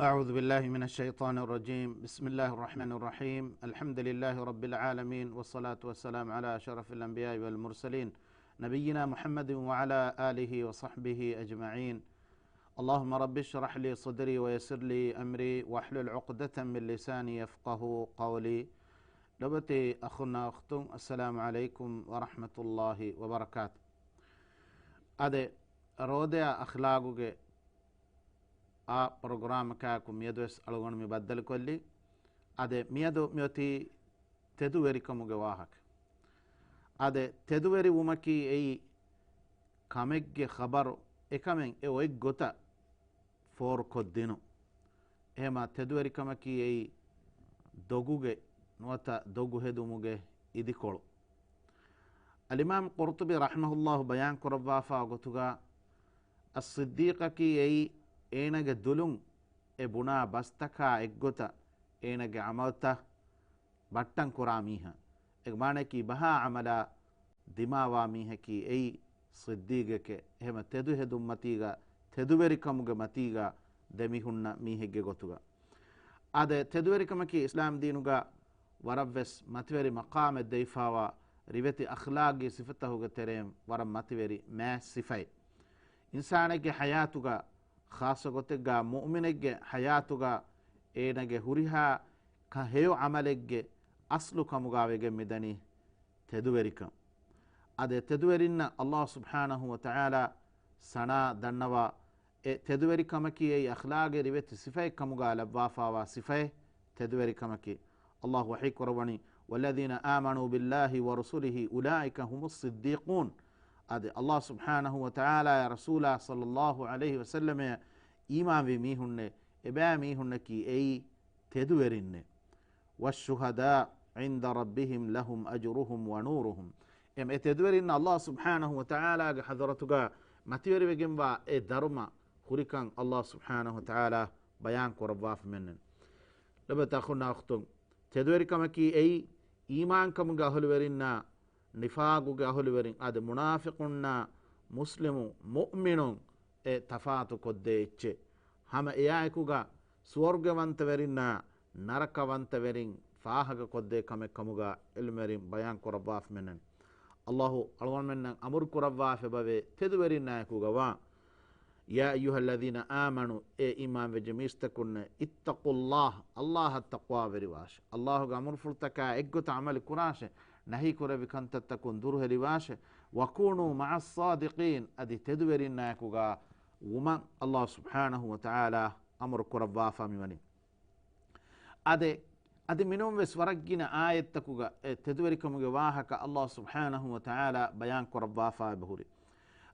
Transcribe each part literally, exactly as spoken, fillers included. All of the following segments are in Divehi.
أعوذ بالله من الشيطان الرجيم. بسم الله الرحمن الرحيم. الحمد لله رب العالمين، والصلاة والسلام على أشرف الأنبياء والمرسلين، نبينا محمد وعلى آله وصحبه أجمعين. اللهم رب اشرح لي صدري ويسر لي أمري واحلل عقدة من لساني يفقهوا قولي. ލޮބުވެތި އަޚުންނާ އުޚްތުން، އައްސަލާމު ޢަލައިކުމް ވަރަޙްމަތުﷲި ވަބަރަކާތު. އާދެ، ރޯދަޔާ އަޚްލާގުގެ އާ ޕްރޮގްރާމަކާއެކު މިއަދުވެސް އަޅުގަނޑު މި ބައްދަލުކޮށްލީ. އާދެ، މިއަދު މިއޮތީ ތެދުވެރިކަމުގެ ވާހަކަ. އާދެ، ތެދުވެރިވުމަކީ އެއީ ކަމެއްގެ ޚަބަރު، އެކަމެއް އެ އޮތް ގޮތަށް ފޯރުކޮށްދިނުން. އެހެމަ ތެދުވެރިކަމަކީ އެއީ ދޮގުގެ ނުވަތަ ދޮގު ހެދުމުގެ އިދިކޮޅު. އަލްއިމާމް ޤުރްޠުބީ ރަޙިމަހުﷲ ބަޔާން ކުރައްވާފާ ގޮތުގަ، އައްޞިއްދީޤަކީ އެއީ އޭނަގެ ދުލުން އެ ބުނާ ބަސްތަކާ އެއްގޮތަށް އޭނަގެ ޢަމަލްތައް ބައްޓަން ކުރާ މީހާ. އޭގެ މާނައަކީ ބަހާ ޢަމަލާ ދިމާވާ މީހަކީ އެއީ ޞިއްދީޤެކޭ. އެހެމަ ތެދު ހެދުން މަތީގަ، ތެދުވެރިކަމުގެ މަތީގަ ދެމިހުންނަ މީހެއްގެ ގޮތުގަ. އާދެ، ތެދުވެރިކަމަކީ އިސްލާމް ދީނުގަ ވަރަށްވެސް މަތިވެރި މަޤާމެއް ދެވިފާވާ ރިވެތި އަޚްލާގީ ސިފަތަކުގެ ތެރެއިން ވަރަށް މަތިވެރި މާތް ސިފައެއް. އިންސާނެއްގެ ޙަޔާތުގަ، ޚާއްޞަ ގޮތެއްގަ މުއުމިނެއްގެ ޙަޔާތުގަ އޭނަގެ ހުރިހާ ކަ-، ހެޔޮ ޢަމަލެއްގެ އަސްލު ކަމުގަ ވެގެން މިދަނީ ތެދުވެރިކަން. އަދި ތެދުވެރިންނަށް ﷲ ސުބްޙާނަހޫ ވަތަޢާލާ ސަނާ ދަންނަވާ އެ ތެދުވެރިކަމަކީ އެއީ އަޚްލާގެ ރިވެތި ސިފައެއް ކަމުގަ ލައްވާފާވާ ސިފައެއް ތެދުވެރިކަމަކީ. ﷲ ވަޙީ ކުރައްވަނީ، "والذين آمنوا بالله ورسله أولئك هم الصديقون." އަދި ﷲ ސުބްޙާނަހޫ ވަތަޢާލާ ރަސޫލާ ޞައްލައްލާހު ޢަލައިހި ވަސައްލަމަށް އީމާންވި މީހުންނޭ، އެބައިމީހުންނަކީ އެއީ ތެދުވެރިންނޭ. "والشهداء عند ربهم لهم أجرهم ونورهم." އެމް އެ ތެދުވެރިންނަށް ﷲ ސުބްޙާނަހޫ ވަތަޢާލާގެ ޙަޟްރަތުގަ މަތިވެރިވެގެންވާ އެ ދަރުމަ ހުރިކަން ﷲ ސުބްޙާނަހޫ ވަތަޢާލާ ބަޔާން ކުރައްވާފަ މެންނެން. ލޮބުވެތި އަޚުންނާ އުޚްތުން، ތެދުވެރިކަމަކީ އެއީ އީމާންކަމުގެ އަހުލުވެރިންނާ ނިފާގުގެ އަހުލުވެރިން އަދި މުނާފިޤުންނާ މުސްލިމު މުއުމިނުން އެ ތަފާތު ކޮށްދޭ އެއްޗެއް. ހަމަ އެއާއެކުގަ ސުވަރުގެވަންތަވެރިންނާ ނަރަކަވަންތަވެރިން ފާހަގަކޮށްދޭ ކަމެއް ކަމުގަ ޢިލްމުވެރިން ބަޔާން ކުރައްވާފަ މެންނަން. ﷲ އަޅުގަނޑުމެންނަށް އަމުރު ކުރައްވާފައިވޭ ތެދުވެރިންނާއެކުގަވާ. يا أيها الذين آمنوا، އޭ އީމާންވެއްޖެ މީސްތަކުންނޭ، اتقوا الله، ﷲ އަށް ތަޤްވާވެރިވާށެ. ﷲގެ އަމުރުފުޅުތަކާ އެއްގޮތަށް ޢަމަލު ކުރާށެ. ނަހީ ކުރެއްވި ކަންތައްތަކުން ދުރުހެލިވާށެ. وكونوا مع الصادقين، އަދި ތެދުވެރިންނާއެކުގަ ވުމަށް ﷲ ސުބްޙާނަހޫ ވަތަޢާލާ އަމުރު ކުރައްވާފަ މިވަނީ. އާދެ، އަދި މިނޫންވެސް ވަރަށް ގިނަ އާޔަތްތަކުގަ އެ ތެދުވެރިކަމުގެ ވާހަކަ ﷲ ސުބްޙާނަހޫ ވަތަޢާލާ ބަޔާން ކުރައްވާފައި އެބަހުރި.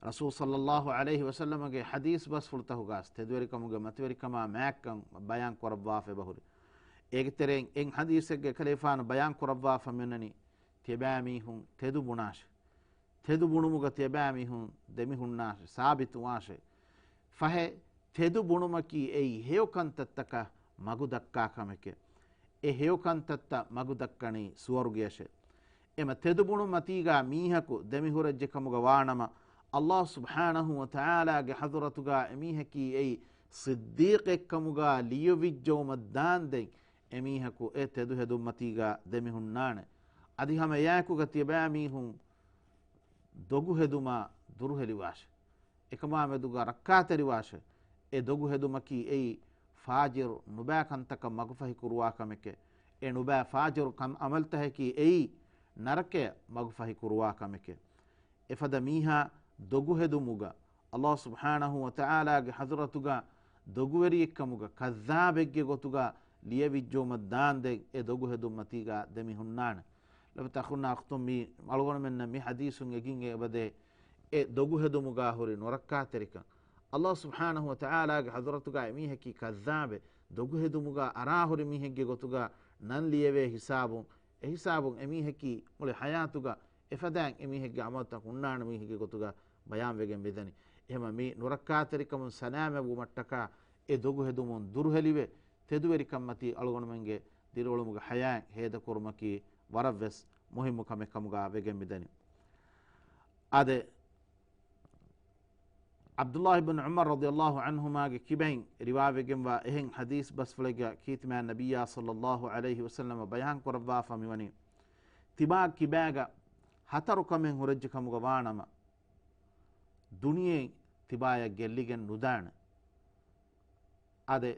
ރަސޫލު ޞައްލައްލާހު ޢަލައިހި ވަސައްލަމަގެ ޙަދީޘް ބަސްފުޅުތަކުގަސް ތެދުވެރިކަމުގެ މަތިވެރިކަމާ މާތްކަން ބަޔާން ކުރައްވާފަ އެބަހުރި. އޭގެ ތެރެއިން އެއް ޙަދީޘެއްގެ ކަލޭފާނު ބަޔާން ކުރައްވާފަ މިއޮންނަނީ، ތިޔަބައިމީހުން ތެދު ބުނާށެ. ތެދު ބުނުމުގަ ތިޔަބައިމީހުން ދެމިހުންނާށެ، ސާބިތުވާށެ. ފަހެ، ތެދު ބުނުމަކީ އެއީ ހެޔޮ ކަންތައްތަކަށް މަގު ދައްކާ ކަމެކޭ. އެ ހެޔޮ ކަންތައްތައް މަގު ދައްކަނީ ސުވަރުގެއަށެ. އެމަ ތެދު ބުނުމަތީގަ މީހަކު ދެމިހުރެއްޖެ ކަމުގަ ވާނަމަ، ﷲ ސުބްޙާނަހޫ ވަތަޢާލާގެ ޙަޟްރަތުގަ އެމީހަކީ އެއީ ޞިއްދީޤެއްކަމުގަ ލިޔެވިއްޖައުމަށް ދާންދެން އެމީހަކު އެ ތެދު ހެދުމަތީގަ ދެމިހުންނާނެ. އަދި ހަމަ އެއާއެކުގަ ތިޔަބައިމީހުން ދޮގު ހެދުމާ ދުރުހެލިވާށެ. އެކަމާ މެދުގަ ރައްކާތެރިވާށެ. އެ ދޮގު ހެދުމަކީ އެއީ ފާޖިރު ނުބައި ކަންތަކަށް މަގުފަހި ކުރުވާ ކަމެކޭ. އެ ނުބައި ފާޖިރު ކަން އަމަލްތަކަކީ އެއީ ނަރަކަޔަށް މަގުފަހި ކުރުވާ ކަމެކޭ. އެފަދަ މީހާ ދޮގު ހެދުމުގަ ﷲ ސުބްޙާނަހޫ ވަތަޢާލާގެ ޙަޟްރަތުގަ ދޮގުވެރިއެއްކަމުގަ ކައްޛާބެއްގެ ގޮތުގަ ލިޔެވިއްޖައުމަށް ދާންދެން އެ ދޮގު ހެދުމަތީގަ ދެމިހުންނާނެ. ލޮބުވެތި އަޚުންނާ އުޚްތުން، މީ އަޅުގަނޑުމެންނަށް މި ޙަދީޘުން އެނގިން އެބަދޭ އެ ދޮގު ހެދުމުގަ ހުރި ނުރައްކާތެރިކަން. ﷲ ސުބްޙާނަހޫ ވަތަޢާލާގެ ޙަޟްރަތުގަ އެމީހަކީ ކައްޛާބެއް، ދޮގު ހެދުމުގަ އަރާހުރި މީހެއްގެ ގޮތުގަ ނަން ލިޔެވޭ ހިސާބުން، އެ ހިސާބުން އެމީހަކީ މުޅި ޙަޔާތުގަ އެފަދައިން އެމީހެއްގެ ޢަމަލުތައް ހުންނާނެ މީހެއްގެ ގޮތުގަ ބަޔާންވެގެން މިދަނީ. އެހެމަ މި ނުރައްކާތެރިކަމުން ސަލާމަތްވުމަށްޓަކާ އެ ދޮގު ހެދުމުން ދުރުހެލިވެ، ތެދުވެރިކަންމަތީ އަޅުގަނޑުމެންގެ ދިރިއުޅުމުގެ ޙަޔާތް ހޭދަކުރުމަކީ ވަރަށްވެސް މުހިއްމު ކަމެއް ކަމުގަ ވެގެން މިދަނީ. އާދެ، ޢަބްދުﷲ ބިން ޢުމަރު ރަޟިޔަﷲ ޢަންހުމާގެ ކިބައިން ރިވާވެގެންވާ އެހެން ޙަދީޘް ބަސްފުޅެއްގަ ކީރިތިމާ ނަބިއްޔާ ޞައްލަﷲ ޢަލައިހި ވަސައްލަމަ ބަޔާން ކުރައްވާފަ މިވަނީ، ތިބާ ކިބާގަ ހަތަރު ކަމެއް ހުރެއްޖެ ކަމުގަ ވާނަމަ، ދުނިޔެ ތިބާޔަށް ގެއްލިގެން ނުދާނެ. އާދެ،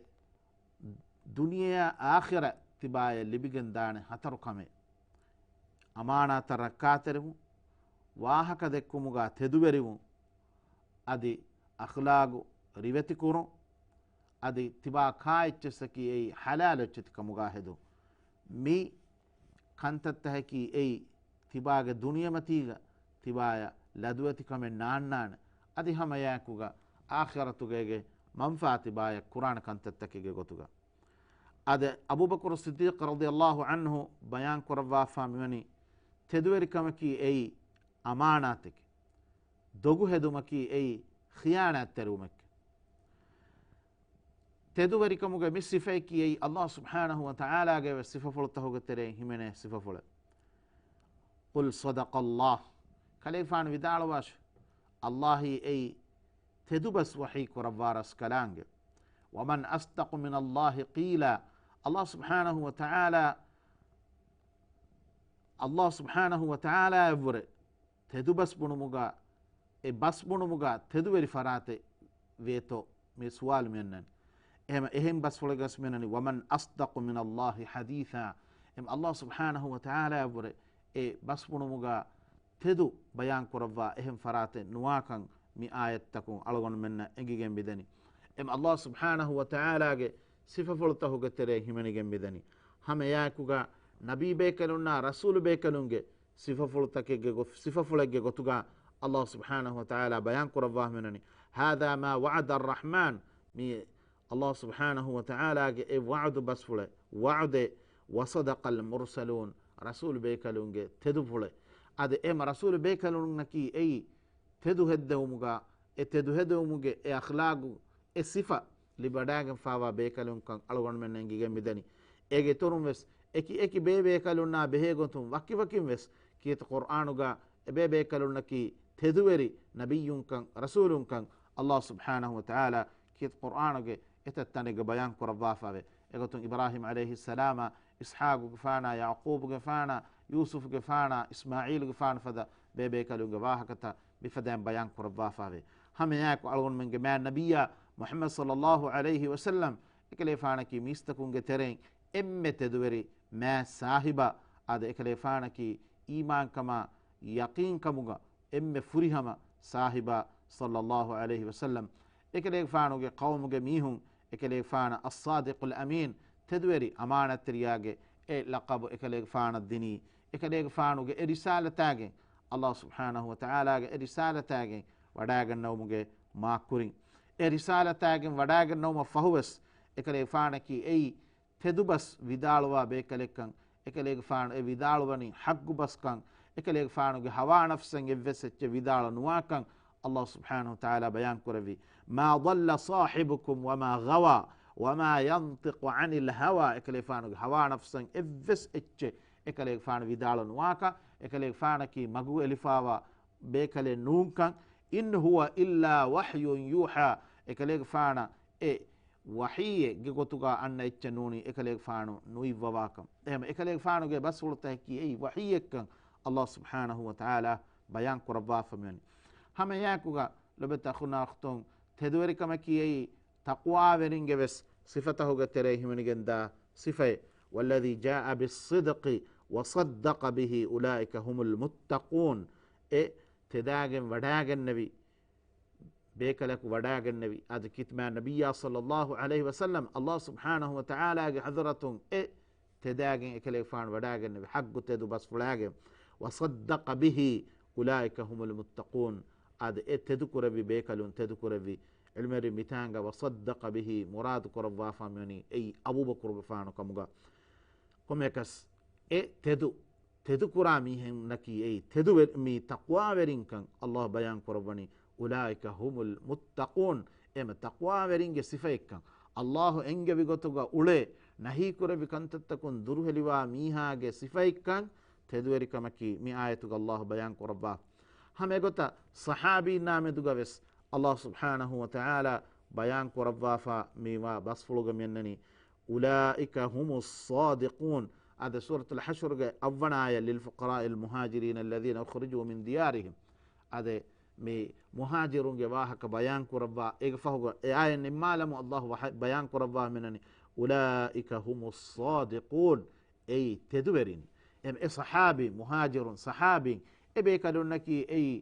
ދުނިޔެއާ އާޚިރަތް ތިބާޔަށް ލިބިގެން ދާނެ ހަތަރު ކަމެއް. އަމާނާތަށް ރައްކާތެރިވުން، ވާހަކަ ދެއްކުމުގަ ތެދުވެރިވުން، އަދި އަޚްލާގު ރިވެތިކުރުން، އަދި ތިބާ ކާ އެއްޗެއްސަކީ އެއީ ޙަލާލު އެއްޗެތި ކަމުގަ ހެދުން. މި ކަންތައްތަކަކީ އެއީ ތިބާގެ ދުނިޔެމަތީގަ ތިބާޔަށް ލަދުވެތިކަމެއް ނާންނާނެ. އަދި ހަމައެއާއެކުގަ އާޚިރަތުގައިގެ މަންފާ ތިބާޔަށް ކުރާނެ ކަންތައްތަކެއްގެ ގޮތުގަ. އާދެ، އަބޫބަކުރު ޞިއްދީޤް ރަޟިޔަﷲ ޢަންހު ބަޔާން ކުރައްވާފާ މިވަނީ، ތެދުވެރިކަމަކީ އެއީ އަމާނާތެކެ. ދޮގު ހެދުމަކީ އެއީ ޚިޔާނާތްތެރިވުމެކެ. ތެދުވެރިކަމުގެ މި ސިފައަކީ އެއީ ﷲ ސުބްޙާނަހޫ ވަތަޢާލާގެ ވެސް ސިފަފުޅުތަކުގެ ތެރެއިން ހިމެނޭ ސިފަފުޅެއް. قل صدق الله. ކަލޭގެފާނު ވިދާޅުވާށި، ﷲ އީ އެއީ ތެދުބަސް ވަޙީ ކުރައްވާ ރަސްކަލާނގެ. ومن أصدق من الله قيلا. ﷲ ސުބްޙާނަހޫ ވަތަޢާލާ، ﷲ ސުބްޙާނަހޫ ވަތަޢާލާއަށްވުރެ ތެދުބަސް ބުނުމުގަ، އެ ބަސް ބުނުމުގަ ތެދުވެރި ފަރާތެއް ވޭތޯ މި ސުވާލު މިއަންނަނީ. އެހެމަ އެހެން ބަސްފުޅެއްގަސް މިއަންނަނީ، ومن أصدق من الله حديثا. އެމަ ﷲ ސުބްޙާނަހޫ ވަތަޢާލާއަށްވުރެ އެ ބަސް ބުނުމުގަ ތެދު ބަޔާން ކުރައްވާ އެހެން ފަރާތެއް ނުވާކަން މި އާޔަތްތަކުން އަޅުގަނޑުމެންނަށް އެނގިގެން މިދަނީ. އެމަ ﷲ ސުބްޙާނަހޫ ވަތަޢާލާގެ ސިފަފުޅުތަކުގެ ތެރޭ ހިމެނިގެން މިދަނީ. ހަމައެއާއެކުގަ ނަބީ ބޭކަލުންނާ ރަސޫލު ބޭކަލުންގެ ސިފަފުޅުތަކެއްގެ ގޮ-، ސިފަފުޅެއްގެ ގޮތުގަ ﷲ ސުބްޙާނަހޫ ވަތަޢާލާ ބަޔާން ކުރައްވާ މިއަންނަނީ، هذا ما وعد الرحمن. މި ﷲ ސުބްޙާނަހޫ ވަތަޢާލާގެ އެ ވަޢުދު ބަސްފުޅެއް، ވަޢުދެއް، وصدق المرسلون، ރަސޫލު ބޭކަލުންގެ ތެދުފުޅެއް. އަދި އެމަ ރަސޫލު ބޭކަލުންނަކީ އެއީ ތެދު ހެއްދެވުމުގަ، އެ ތެދު ހެދެވުމުގެ އެ އަޚްލާގު، އެ ސިފަ ލިބިވަޑައިގެންފާވާ ބޭކަލުންކަން އަޅުގަނޑުމެންނަށް އެނގިގެން މިދަނީ. އޭގެ އިތުރުން ވެސް އެކި އެކި ބޭބޭކަލުންނާ ބެހޭގޮތުން ވަކިވަކިން ވެސް ކީރިތި ޤުރްއާނުގަ އެބޭބޭކަލުންނަކީ ތެދުވެރި ނަބިއްޔުންކަން، ރަސޫލުންކަން ﷲ ސުބްޙާނަހޫ ވަތަޢާލާ ކީރިތި ޤުރްއާނުގެ އެތައް ތަނެއްގަ ބަޔާން ކުރައްވާފައެވެ. އެގޮތުން އިބްރާހީމް ޢަލައިހިއްސަލާމާ، އިސްޙާޤުގެފާނާ، ޔަޢުޤޫބުގެފާނާ، އިސްމާޢީލުގެފާނު ފަދަ ބޭބޭކަލުންގެ ވާހަކަތައް މިފަދައިން ބަޔާން ކުރައްވާފައެވެ. ހަމައެއާއެކު އަޅުގަނޑުމެންގެ މާތް ނަބިއްޔާ މުޙައްމަދު ޞައްލައްލާހު ޢަލައިހި ވަސައްލަމް އެކަލޭފާނަކީ މީސްތަކުންގެ ތެރެއިން އެންމެ ތެދުވެރި މާތް ސާހިބާ، އާދެ، އެކަލޭފާނަކީ އީމާންކަމާ ޔަޤީންކަމުގަ އެންމެ ފުރިހަމަ ސާހިބާ ޞައްލައްލާހު ޢަލައިހި ވަސައްލަމް. އެކަލޭގެފާނުގެ ޤައުމުގެ މީހުން އެކަލޭގެފާނަށް އައްޞާދިޤުލް އަމީން، ތެދުވެރި އަމާނަތްތެރިޔާގެ އެ ލަޤަބު އެކަލޭގެފާނަށް ދިނީ. އެކަލޭގެފާނުގެ އެ ރިސާލަތާގެން، ﷲ ސުބްޙާނަހޫ ވަތަޢާލާގެ އެ ރިސާލަތާގެން ވަޑައިގަންނަވުމުގެ މާކުރިން. އެ ރިސާލަތާގެން ވަޑައިގަންނަވުމަށް ފަހުވެސް އެކަލޭގެފާނަކީ އެއީ ތެދުބަސް ވިދާޅުވާ ބޭކަލެއްކަން، އެކަލޭގެފާނު އެ ވިދާޅުވަނީ ޙައްޤު ބަސްކަން، އެކަލޭގެފާނުގެ ހަވާ ނަފްސަށް އެއްވެސް އެއްޗެއް ވިދާޅު ނުވާކަން ﷲ ސުބްޙާނަހޫ ވަތަޢާލާ ބަޔާން ކުރެއްވި. ما ضل صاحبكم وما غوى وما ينطق عن الهوى. އެކަލޭގެފާނުގެ ހަވާ ނަފްސަށް އެއްވެސް އެއްޗެއް އެކަލޭގެފާނު ވިދާޅު ނުވާކަން، އެކަލޭގެފާނަކީ މަގު އެލިފާވާ ބޭކަލެއް ނޫންކަން. إن هو إلا وحي يوحى. އެކަލޭގެފާނަށް އެ ވަޙީއެއްގެ ގޮތުގަ އަންނަ އެއްޗެއް ނޫނީ އެކަލޭގެފާނު ނުއިއްވަވާކަން. އެހެން އެކަލޭގެފާނުގެ ބަސްފުޅުތަކަކީ އެއީ ވަޙީއެއްކަން ﷲ ސުބްޙާނަހޫ ވަތަޢާލާ ބަޔާން ކުރައްވާފަ މިވަނީ. ހަމައެއާއެކުގަ ލޮބެތި އަޚުންނާ އުޚްތުން، ތެދުވެރިކަމަކީ އެއީ ތަޤްވާވެރިންގެ ވެސް ސިފަތަކުގެ ތެރޭ ހިމެނިގެންދާ ސިފައެއް. والذي جاء بالصدق وصدق به أولئك هم المتقون. އެ ތެދާގެން ވަޑައިގެންނެވި ބޭކަލަކު ވަޑައިގެންނެވި، އަދި ކިތްމާ ނަބިއްޔާ ޞައްލައްލާހު ޢަލައިހި ވަސައްލަމް، ﷲ ސުބްޙާނަހޫ ވަތަޢާލާގެ ޙަޟްރަތުން އެ ތެދާގެން އެކަލޭގެފާނު ވަޑައިގެންނެވި ޙައްޤު ތެދު ބަސްފުޅާގެން، وصدق به أولئك هم المتقون، އަދި އެ ތެދުކުރެއްވި ބޭކަލުން ތެދުކުރެއްވި. ޢިލްމުވެރިން މިތާނގަ وصدق به މުރާދު ކުރައްވާފާ މިވަނީ އެއީ އަބޫބަކުރުގެފާނު ކަމުގަ. ކޮންމެއަކަސް އެ ތެދު، ތެދުކުރާ މީހެއްނަކީ އެއީ ތެދުވެ-، މީ ތަޤްވާވެރިންކަން ﷲ ބަޔާން ކުރައްވަނީ، أولئك هم المتقون، އެމަ ތަޤްވާވެރިންގެ ސިފައެއްކަން، ﷲ އެންގެވި ގޮތުގަ އުޅޭ، ނަހީ ކުރެއްވި ކަންތައްތަކުން ދުރުހެލިވާ މީހާގެ ސިފައެއްކަން ތެދުވެރިކަމަކީ މި އާޔަތުގަ ﷲ ބަޔާން ކުރައްވާ. ހަމަ އެގޮތަށް ޞަޙާބީންނާ މެދުގަ ވެސް އަލްލާހު ސުބްޙާނަހު ވަ ތަޢާލާ ބަޔާން ކުރައްވާފަ މިވާ ބަސްފުޅުގަ މިއަންނަނީ، أولئك هم الصادقون. އަދި ސޫރަތުލް ޙަޝްރުގެ އަށްވަނަ އާޔަތް، للفقراء المهاجرين الذين أخرجوا من ديارهم. އަދި މި މުހާޖިރުންގެ ވާހަކަ ބަޔާން ކުރައްވާ، އޭގެ ފަހުގަ އެ އާޔަތް ނިންމާލަމުން އަލްލާހު ވަޙީ ބަޔާން ކުރައްވާ މިއަންނަނީ، أولئك هم الصادقون. އެއީ ތެދުވެރިން. އެމް އެ ޞަޙާބީ، މުހާޖިރުން ޞަޙާބީން، އެ ބޭކަލުންނަކީ އެއީ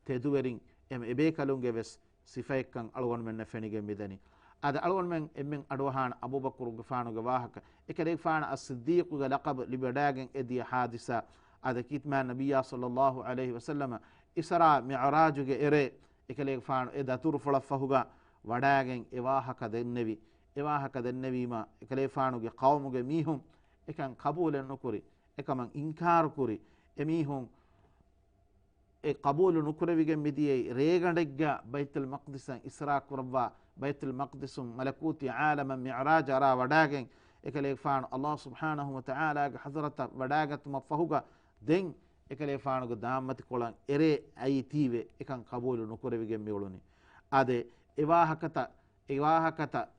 ތެދުވެރިން. އެމް އެ ބޭކަލުންގެ ވެސް ސިފައެއްކަން އަޅުގަނޑުމެންނަށް ފެނިގެން މިދަނީ. އަދި އަޅުގަނޑުމެން އެންމެން އަޑުއަހާނެ އަބޫބަކުރުގެފާނުގެ ވާހަކަ، އެކަލޭގެފާނަށް އައްޞިއްދީޤުގެ ލަޤަބު ލިބިވަޑައިގެން އެދިޔަ ޙާދިސާ. އަދި ކީރިތި މާތް ނަބިއްޔާ ޞައްލައްލާހު ޢަލައިހި ވަސައްލަމަ އިސްރާ މިޢުރާޖުގެ އެރޭ އެކަލޭގެފާނު އެ ދަތުރުފުޅަށްފަހުގަ ވަޑައިގެން އެ ވާހަކަ ދެންނެވި. އެ ވާހަކަ ދެންނެވީމަ، އެކަލޭގެފާނުގެ ޤައުމުގެ މީހުން އެކަން ޤަބޫލެއް ނުކުރި، އެކަމަށް އިންކާރު ކުރި. އެމީހުން އެ ޤަބޫލު ނުކުރެވިގެން މިދިޔައީ ރޭގަނޑެއްގަ ބައިތުލް މަޤްދިސަށް އިސްރާ ކުރައްވާ، ބައިތުލް މަޤްދިސުން މަލަކޫތީ ޢާލަމަށް މިޢުރާޖަށް އަރާ ވަޑައިގެން، އެކަލޭގެފާނު އަލްލާހު ސުބްޙާނަހު ވަ ތަޢާލާގެ ޙަޟްރަތަށް ވަޑައިގަތުމަށްފަހުގަ، ދެން އެކަލޭގެފާނުގެ ދާންމަތިކޮޅަށް އެރޭ އައީތީވެ، އެކަން ޤަބޫލު ނުކުރެވިގެން މިއުޅުނީ. އާދެ، އެ ވާހަކަތައް، އެ ވާހަކަތައް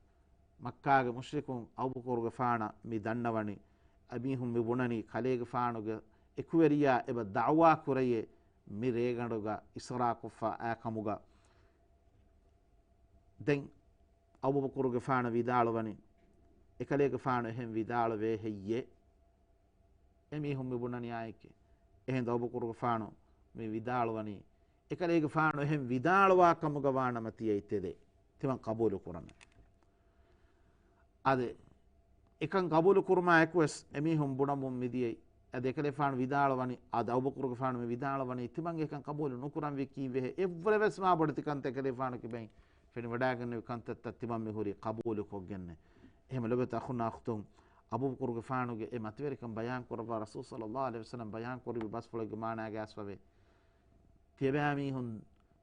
މައްކާގެ މުޝްރިކުން އަބޫބަކުރުގެފާނަށް މި ދަންނަވަނީ، އެމީހުން މި ބުނަނީ ކަލޭގެފާނުގެ އެކުވެރިޔާ އެބަ ދަޢުވާ ކުރެޔޭ މި ރޭގަނޑުގަ އިސްރާ ކޮށްފަ އާ ކަމުގަ. ދެން އަބޫބަކުރުގެފާނަށް ވިދާޅުވަނީ، އެކަލޭގެފާނު އެހެން ވިދާޅުވޭ ހެއްޔޭ؟ އެމީހުން މި ބުނަނީ އާއެކޭ. އެހެން އަބޫބަކުރުގެފާނު މި ވިދާޅުވަނީ، އެކަލޭގެފާނު އެހެން ވިދާޅުވާ ކަމުގަ ވާނަމަ ތިޔައީ ތެދޭ. ތިމަން ޤަބޫލު ކުރަމޭ. އާދެ، އެކަން ޤަބޫލު ކުރުމާ އެކުވެސް އެމީހުން ބުނަމުން މިދިޔައީ. އަދި އެކަލޭފާނު ވިދާޅުވަނީ، އަދި އަބޫބަކުރުގެފާނު މި ވިދާޅުވަނީ، ތިމަން އެކަން ޤަބޫލު ނުކުރަންވީ ކީއްވެހޭ؟ އެއްވަރަށް ވެސް މާ ބޮޑެތި ކަންތައް އެކަލޭފާނު ކިބައިން ފެނިވަޑައިގެންނެވި ކަންތައްތައް ތިމަން މިހުރީ ޤަބޫލުކޮށްގެންނޭ. އެހެން ލޮބުވެތި އަޚުންނާ އުޚްތުން، އަބޫބަކުރުގެފާނުގެ އެ މަތިވެރިކަން ބަޔާން ކުރައްވާ ރަސޫލު ޞައްލައްލާހު ޢަލައިހި ވަސައްލަމް ބަޔާން ކުރެއްވި ބަސްފުޅެއްގެ މާނާގައި އަސްވަވޭ. ތިޔަބައިމީހުން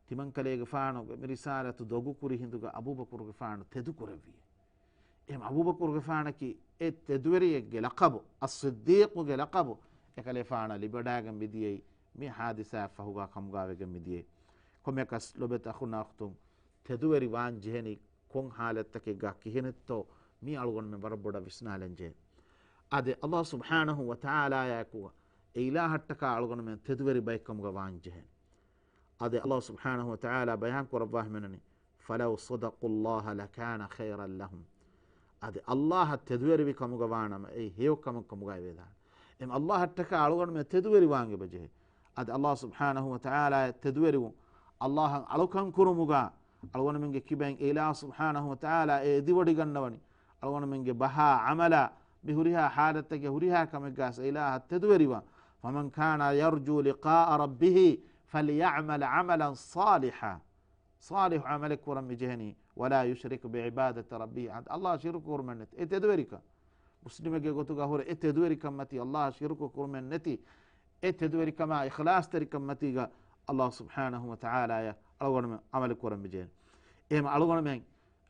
ތިމަންކަލޭގެފާނުގެ މި ރިސާލަތު ދޮގުކުރި ހިނދުގަ އަބޫބަކުރުގެފާނު ތެދުކުރެއްވި. އެހެން އަބޫބަކުރުގެފާނަކީ އެ ތެދުވެރިއެއްގެ ލަޤަބު، އައްޞިއްދީޤުގެ ލަޤަބު އެކަލޭފާނަށް ލިބިވަޑައިގެން މިދިޔައީ މި ޙާދިސާއަށް ފަހުގަ ކަމުގަ ވެގެން މިދިޔައީ. ކޮންމެއަކަސް ލޮބުވެތި އަޚުންނާ އުޚްތުން، ތެދުވެރި ވާން ޖެހެނީ ކޮން ޙާލަތްތަކެއްގަ ކިހިނެއްތޯ މީ އަޅުގަނޑުމެން ވަރަށް ބޮޑަށް ވިސްނާލަން ޖެހޭ. އަދި އަލްލާހު ސުބްޙާނަހު ވަ ތަޢާލާއާއެކު އެ އިލާހަށްޓަކާ އަޅުގަނޑުމެން ތެދުވެރި ބައެއްކަމުގަ ވާން ޖެހޭ. އަދި އަލްލާހު ސުބްޙާނަހު ވަ ތަޢާލާ ބަޔާން ކުރައްވާ ހިމެނެނީ، فلو صدقوا الله لكان خيرا لهم. އަދި އަލްލާހަށް ތެދުވެރިވި ކަމުގަ ވާނަމަ، އެއީ ހެޔޮ ކަމެއް ކަމުގައި ވެދާނެ. އެމް އަލްލާހަށްޓަކާ އަޅުގަނޑުމެން ތެދުވެރިވާން އެބަޖެހޭ. އަދި އަލްލާހު ސުބްޙާނަހު ވަ ތަޢާލާއަށް ތެދުވެރިވުން، އަލްލާހަށް އަޅުކަން ކުރުމުގަ، އަޅުގަނޑުމެންގެ ކިބައިން އެ އިލާހު ސުބްޙާނަހު ވަ ތަޢާލާ އެ އެދިވޮޑިގަންނަވަނީ. އަޅުގަނޑުމެންގެ ބަހާ ޢަމަލާ، މި ހުރިހާ ޙާލަތްތަކެއް ހުރިހާ ކަމެއްގަސް އެ އިލާހަށް ތެދުވެރިވާ. فمن كان يرجو لقاء ربه فليعمل عملا صالحا. ޞާލިޙު ޢަމަލެއް ކުރަން މި ޖެހެނީ، ولا يشرك بعبادة ربه أحدا. އަލްލާހަށް ޝިރުކު ކުރުމެއް ނެތި. އެ ތެދުވެރިކަން. މުސްލިމެއްގެ ގޮތުގަ ހުރެ އެ ތެދުވެރިކަން މަތީ، އަލްލާހަށް ޝިރުކު ކުރުމެއް ނެތި. އެ ތެދުވެރިކަމާ އިޚްލާޞްތެރިކަން މަތީގަ އަލްލާހު ސުބްޙާނަހު ވަ ތަޢާލާއަށް އަޅުގަނޑުމެން ޢަމަލު ކުރަން މި ޖެހެނީ. އެހެން އަޅުގަނޑުމެން